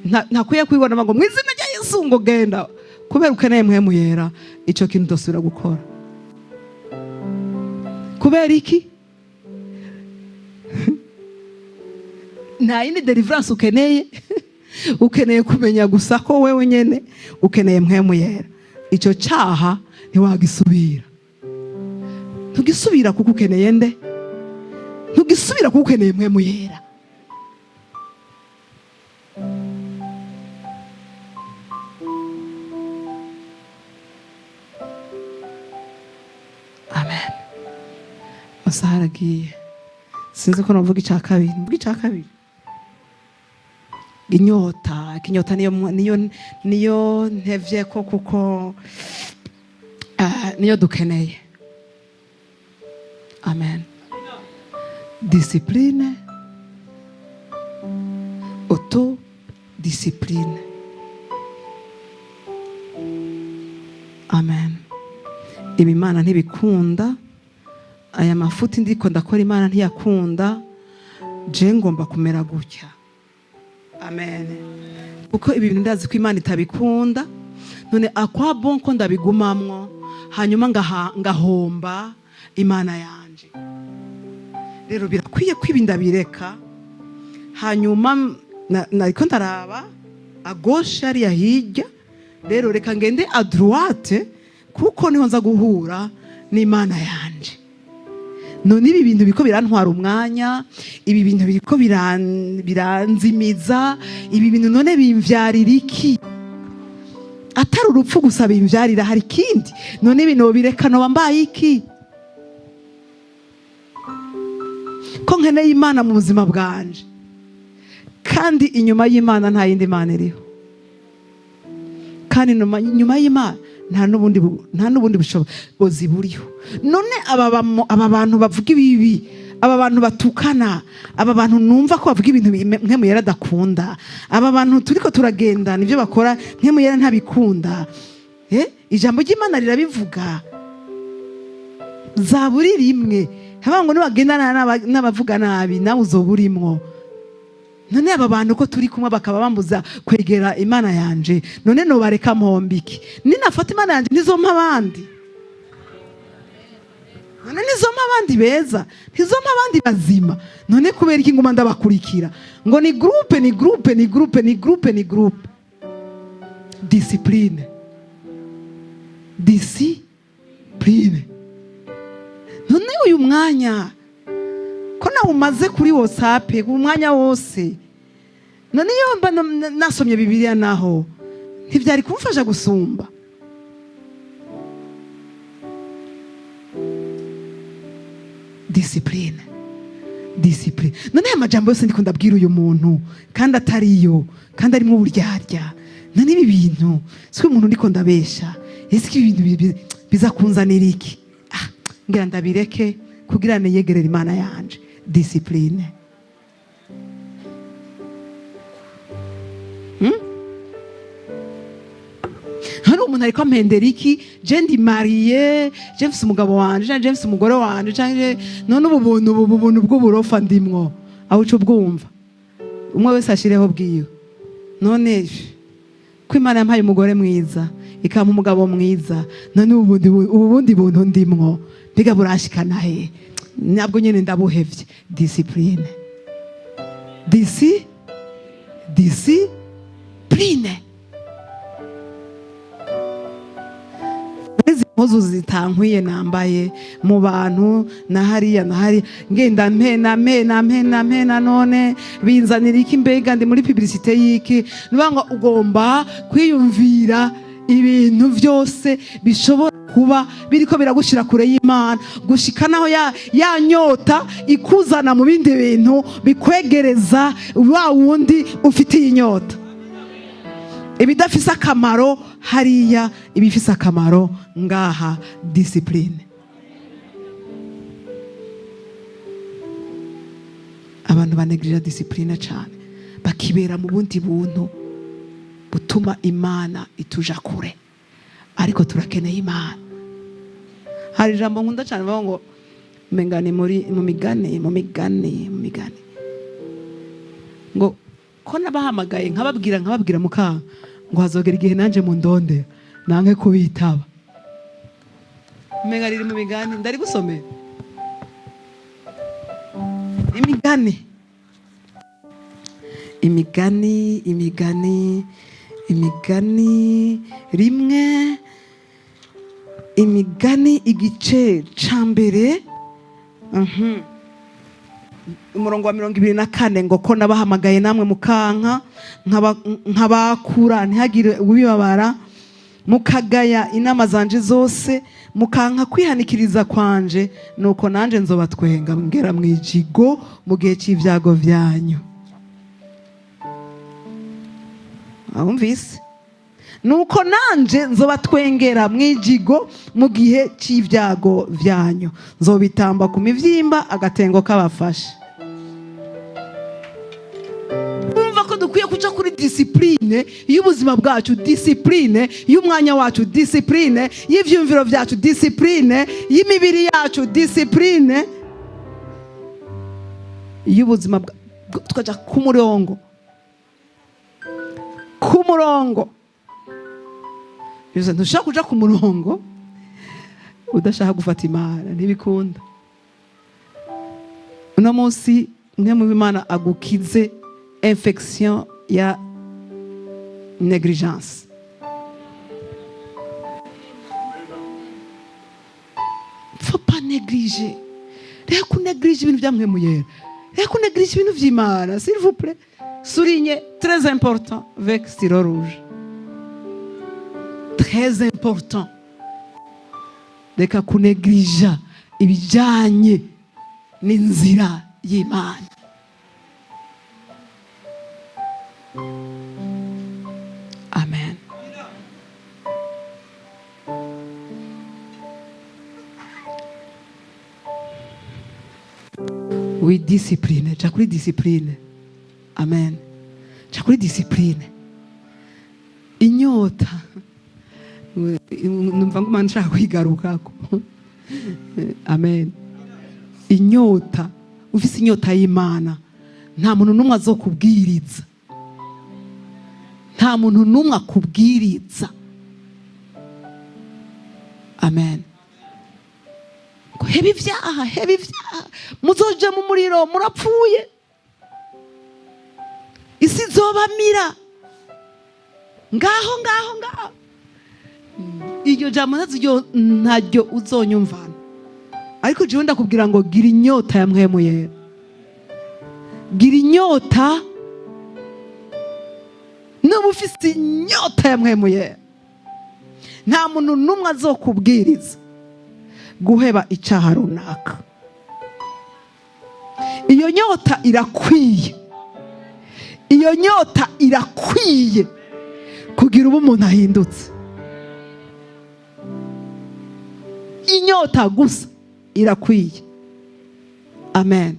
Ntakwiye kwibona ngo mu izina rya Yesu ngo genda, kubera ukeneye Mpwemu Yera. Icyo kintu udasubira gukora. Kubera iki? Nta yindi deliverance ukeneye. Ukeneye kumenya gusa ko wewe nyene ukeneye Mpwemu Yera. Icyo cyaha ntiwagisubira, ntugisubira kuko ukeneye nde? Ntugisubira kuko ukeneye Mpwemu Yera. Amen. Amasaha aragiye, sinzi ko navuga icya kabiri. Mvuga icya kabiri, inyota. Inyota niyo ntevye ko, kuko niyo dukeneye. Amen. Discipline, auto discipline. Amen. Ibi Imana ntibikunda, aya mafuti ndiko ndakora Imana ntiyakunda, je ngomba kumera gutya. Amen. Kuko ibi bintu ndazi ko Imana itabikunda, none à quoi bon ko ndabigumamwo, hanyuma ngahomba Imana yanje? Rero birakwiye ko ibi ndabireka. Hanyuma nariko ndaraba à gauche hariya hirya, rero reka ngende à droite, kuko niho nza guhura n'Imana yanje. None ibi bintu biriko birantwara umwanya, ibi bintu biriko biranzimiza, ibi bintu none bimvyarira iki atari urupfu gusa? Bimvyarira, hari ikindi? None ibi nobireka, noba mbaye iki, ko nkeneye Imana mu buzima bwanje? Kandi inyuma y'Imana nta yindi mana iriho, kandi nyuma y'Imana nta n'ubundi bushobozi buriho. None aba bantu bavuga ibibi, aba bantu batukana, aba bantu numva ko bavuga ibintu Mpwemu Yera adakunda, aba bantu turiko turagendana, ibyo bakora Mpwemu Yera ntabikunda. Ijambo ry'Imana rirabivuga, Zaburi rimwe haba ngo nibagendana n'abavuga nabi, nawe uzoba urimwo. None aba bantu ko turi kumwe bakaba bambuza kwegera Imana yanje, none nobareka mpombiki? Ninafata Imana yanje, ntizompa abandi? None ntizompa abandi beza? Ntizompa abandi bazima? None kubera iki nguma ndabakurikira ngo ni groupe, ni groupe, ni groupe, ni groupe, ni groupe? Discipline, discipline. None uyu mwanya ko nawe umaze kuri WhatsApp umwanya wose, none iyo mba nasomye Bibiliya naho ntibyari kumfasha gusumba? Discipline, discipline. None aya majambo yose ndiko ndabwira uyu muntu kandi atariyo, kandi arimo uburyarya, none ibi bintu siko umuntu ndiko ndabesha? Ese ibi bintu biza kunzanira iki? Ah, ngira ndabireke kugira niyegerere Imana yanje. Discipline. Hari umuntu ariko ampendera iki? Je ndi mariée, je mfise umugabo wanje, canke je mfise umugore wanje, canke none ubu buntu, ubu buntu bw'uburofa ndimwo, aho uca ubwumva, umwe wese ashireho bwiwe. None ko Imana yampaye umugore mwiza, ikampa umugabo mwiza, none ubu bundi buntu ndimwo mbega buranshikana he? Nabwo nyene ndabuhevye. Discipline, discipline. Izi mpuzu zitankwiye nambaye mu bantu na hariya na hariya, ngenda mpena mpena mpena mpena, none binzanira iki? Mbega ndi muri publicité y'iki? Niba ngo ugomba kwiyumvira ibintu byose bishobora kuba biriko biragushira kure y'Imana, gushika naho ya nyota ikuzana mu bindi bintu bikwegereza wa wundi ufitiye inyota. Ibidafise akamaro hariya, ibifise akamaro ngaha. Discipline. Abantu banegirira discipline cyane, bakibera mu bundi buntu butuma Imana ituja kure, ariko turakeneye Imana. Hari ijambo nkunda cyane bavuga ngo, menga ni muri mu migani, mu migani, mu migani, ngo ko nabahamagaye nkababwira, nkababwira mukanga, ngo hazogera igihe nanjye mu ndonde nange kubitaba. Menga riri mu migani, ndari gusomera imigani, imigani, imigani, imigani rimwe, imigani igice ca mbere, umurongo wa 24, ngo ko nabahamagaye namwe mukanka, nkabakura ntihagire ubibabara, mukagaya inama zanje zose, mukanka kwihanikiriza kwanje, nuko nanje nzobatwenga ngera mu ijigo mu gihe cy'ibyago byanyu. Wumvise? Nuko nanje nzobatwengera mu ijigo mu gihe cy'ibyago byanyu, nzobitamba ku mivyimba agatengo kabafashe. Urumva ko dukwiye kuca kuri discipline y'ubuzima bwacu, discipline y'umwanya wacu, discipline y'ivyumviro byacu, discipline y'imibiri yacu, discipline y'ubuzima tukaja ku murongo, ku murongo. Bivuze ntushobora kuja ku murongo udashaka gufata Imana, ntibikunda. Uno munsi mwe mu Imana agukize infection ya négligence. Faut pas négliger. Reka kunéglige ibintu bya Mpwemu Yera, reka kunéglige ibintu vy'Imana. S'il vous plaît, soulignez, très important, avec stylo rouge, très important. Reka kunegrija ibijyanye n'inzira y'Imana. Amen. Oui, discipline. Ja kuri discipline. Amen. Ja kuri discipline. Inyota, numva nguma nshaka kwigarukako. Amen. Inyota, ufise inyota y'Imana, nta muntu n'umwe azokubwiriza, nta muntu n'umwe akubwiriza. Amen. Ngo heba ibyaha, heba ibyaha, muzoja mu muriro, murapfuye, isi izobamira ngaho ngaho ngaho. Iryo jambo ntaryo uzonyumvana, ariko jewe ndakubwira ngo gira inyota ya Mpwemu Yera, gira inyota. Nuba ufise inyota ya Mpwemu Yera, nta muntu n'umwe azokubwiriza guheba icyaha runaka. Iyo nyota irakwiye, iyo nyota irakwiye kugira ubu umuntu ahindutse. Inyota gusa irakwiye. Amen,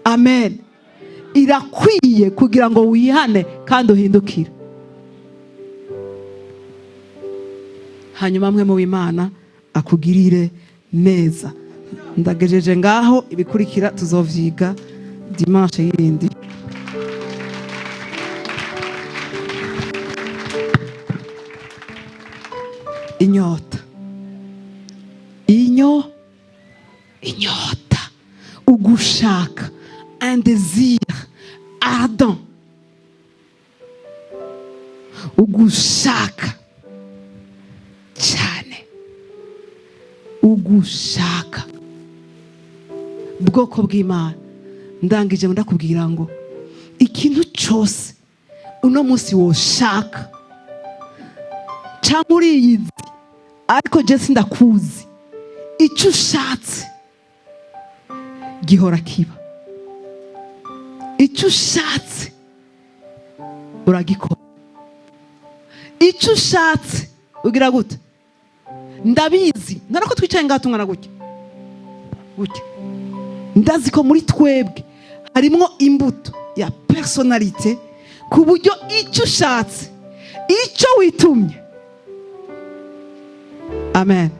amen. Irakwiye kugira ngo wihane kandi uhindukire, hanyuma amwe mu Imana akugirire neza. Ndagejeje ngaho, ibikurikira tuzovyiga dimanche yindi. Inyota, inyota, ugushaka, un désir ardent, ugushaka cyane, ugushaka. Bwoko bw'Imana, ndangije ndakubwira ngo ikintu cyose uno munsi woshaka cyangwa uriyizi, ariko je sindakuzi, icyo ushatse gihora kiba. Icyo ushatse uragikora, icyo ushatse ugira gute? Ndabizi none ko twicaye ngaha tungana gutya gutya, ndazi ko muri twebwe harimwo imbuto ya personnalité, ku buryo icyo ushatse, icyo witumye, amen,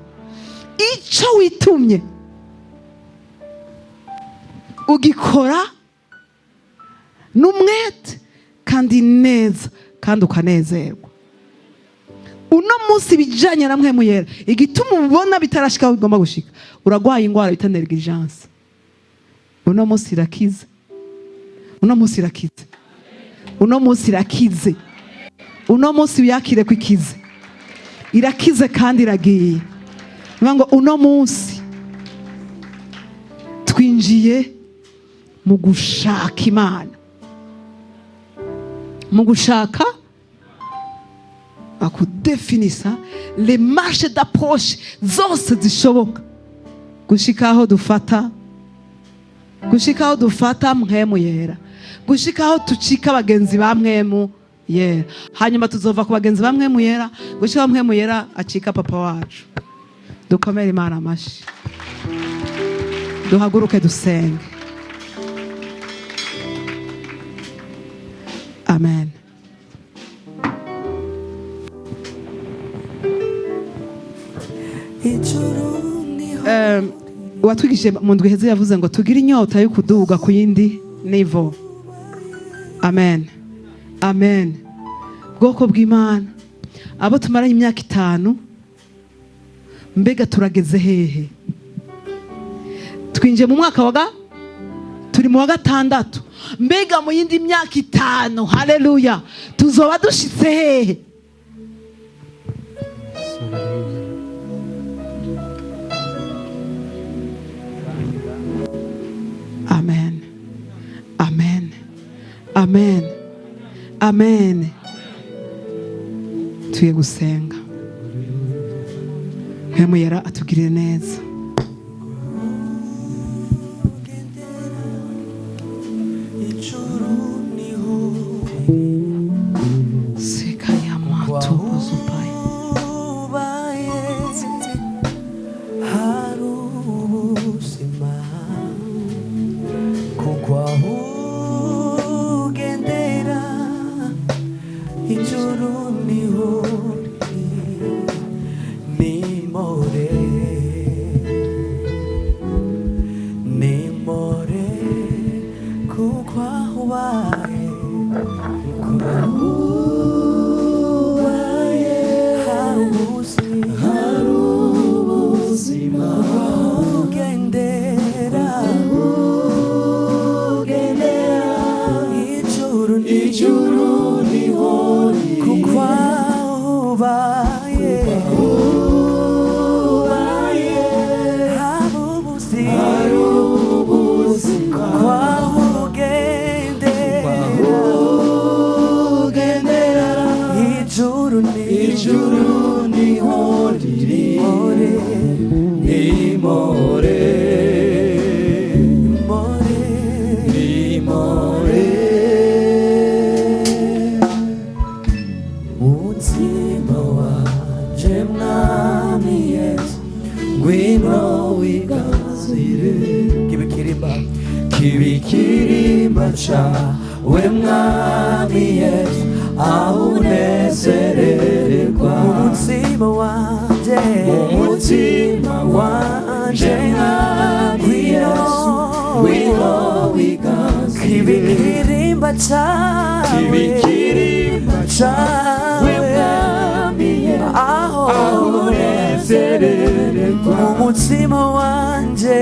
icyo witumye ugikora n'umwete kandi neza kandi ukanezerwa. Uno munsi ibijyanye na Mpwemu Yera, igituma ubona bitarashika aho bigomba gushika, uragwaye indwara bita négligence. Uno munsi irakize, uno munsi irakize, uno munsi irakize, uno munsi uyakire ko ikize, irakize kandi iragiye. Niyo ngo uno munsi twinjiye mu gushaka Imana, mu gushaka akudefinisa les marches d'approche zose zishoboka gushika aho dufata, gushika aho dufata Mpwemu Yera, gushika aho tucika abagenzi ba Mpwemu Yera. Hanyuma tuzova ku bagenzi ba Mpwemu Yera gushika aho Mpwemu Yera acika papa wacu. Dukomere Imana amashi, duhaguruke dusenge. Amen. Ijuru niho Uwatwigishije mu ndwi iheze yavuze ngo tugire inyota yo kuduga ku yindi niveau. Amen, amen. Bwoko bw'Imana, abo tumaranye imyaka 5, mbega turageze hehe? Twinjiye mu mwaka wa turi mu wa gatandatu. Mbega mu yindi myaka 5, haleluya, tuzoba dushitse hehe? Amen, amen, amen, amen. Tuye gusenga, Mpwemu Yera atugirire neza. Ijuru niho Seka ya matukuzupai. Ubaye hari ubuzima, kuko aho ugendera ijuru niho riri nimore. Kibe ikirimba cawe, Mwami Yesu, aho unezerererwa. Umutima wanje, Umutima wanje, Mwami Yesu, ngwino wiganzire. Kibikirimba cawe, Kibe ikirimba cawe, Mwami Yesu, aho aho unezerererwa. Umutima wanje,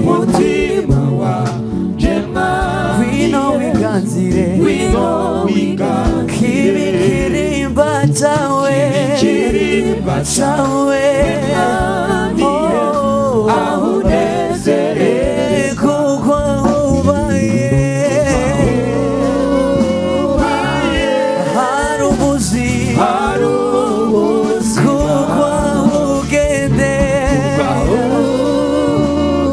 Umutima wanje, Mwami ngwino Yesu, wiganzire, ngwino wiganzire. Kibikirimba cawe, Kibe ikirimba cawe, Mwami Yesu, aho unezerererwa. Kuko ubaye hari ubuzima, Hari ubuzima, kuko ugendera,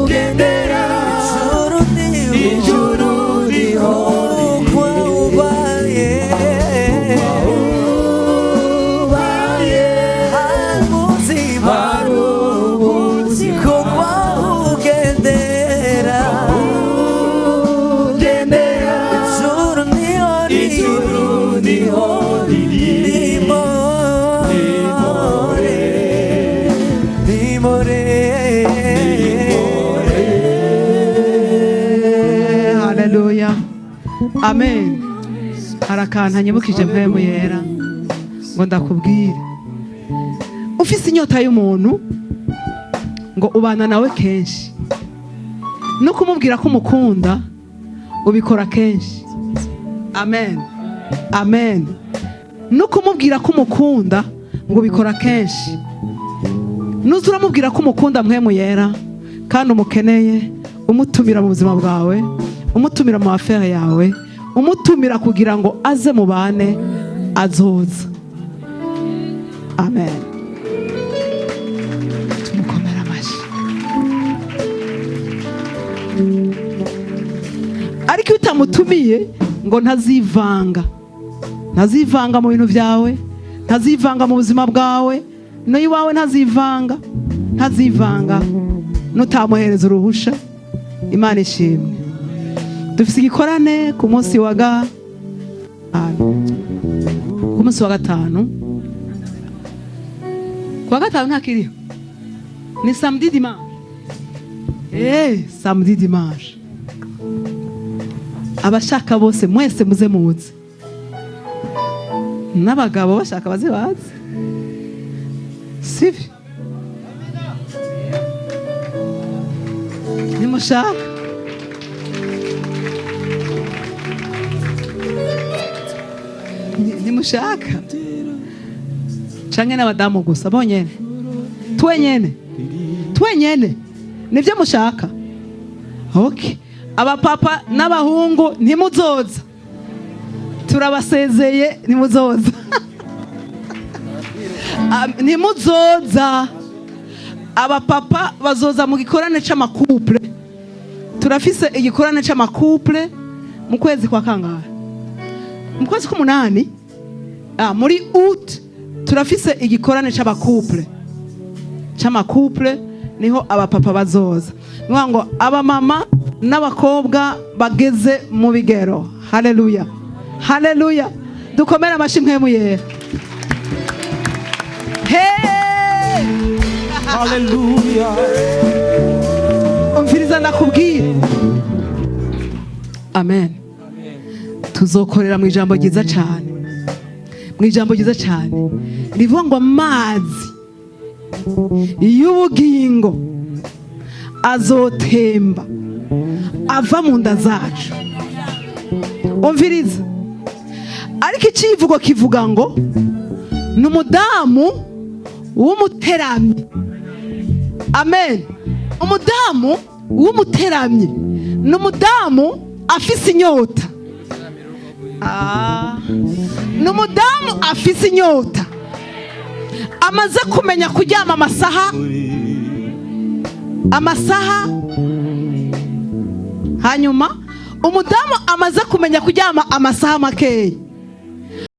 ugendera, ijuru niho, ijuru niho kuko ubaye ubaye hari ubuzima, hari ubuzima, kuko ugendera, ugendera, ijuru niho riri, ijuru niho riri. Nimore, nimore. Haleluya, amen. Hari akantu anyibukije Mpwemu Yera ngo ndakubwire: ufise inyota y'umuntu, ngo ubana nawe kenshi, no kumubwira ko umukunda ubikora kenshi. Amen, amen. No kumubwira ko umukunda ngo ubikora kenshi. Nuza uramubwira ko umukunda, Mpwemu Yera, kandi umukeneye, umutumira mu buzima bwawe, umutumira mu affaires yawe, umutumira kugira ngo aze mubane, azoza. Amen. Tumukomera amashyi. Ariko iyo utamutumiye, ngo ntazivanga, ntazivanga mu bintu byawe, ntazivanga mu buzima bwawe n'iwawe, ntazivanga, ntazivanga nutamuhereza uruhusha. Imana ishimwe. Dufite igikorane ku munsi wa gatanu, ku munsi wa gatanu, ku wa gatanu ntakiriho, ni samedi, dimanche, samedi, dimanche. Abashaka bose mwese muze, muze n'abagabo bashaka baze, baze, sibyo? Nimushaka. Nimushaka canke n'abadamu gusa bonyene, twenyene, twenyene, nibyo mushaka? Okay. Abapapa n'abahungu ntimuzoza, turabasezeye, ntimuzoza. Ntimuzoza. Abapapa bazoza mu gikorane c'ama couples. Turafise igikorane c'ama couples mu kwezi kwa kangahe? Mu kwezi k'umunani, muri août, turafise igikorane c'aba couples, c'ama couples, niho abapapa bazoza. Ni ngo abamama n'abakobwa bageze mu bigero. Haleluya, haleluya! Dukomere amashyi Mpwemu Yera. Hey! Haleluya. Umviriza ndakubwire. Amen. Tuzokorera mu ijambo ryiza cyane, mu ijambo ryiza cyane rivuga ngo amazi y'ubugingo azotemba ava mu nda zacu. Umviriza, ariko icivugo kivuga ngo ni umudamu w'umuteramyi. Amen. Umudamu w'umuteramyi ni umudamu afise inyota. Ni umudamu afise inyota, amaze kumenya kuryama amasaha, amasaha. Hanyuma umudamu amaze kumenya kuryama amasaha makeya.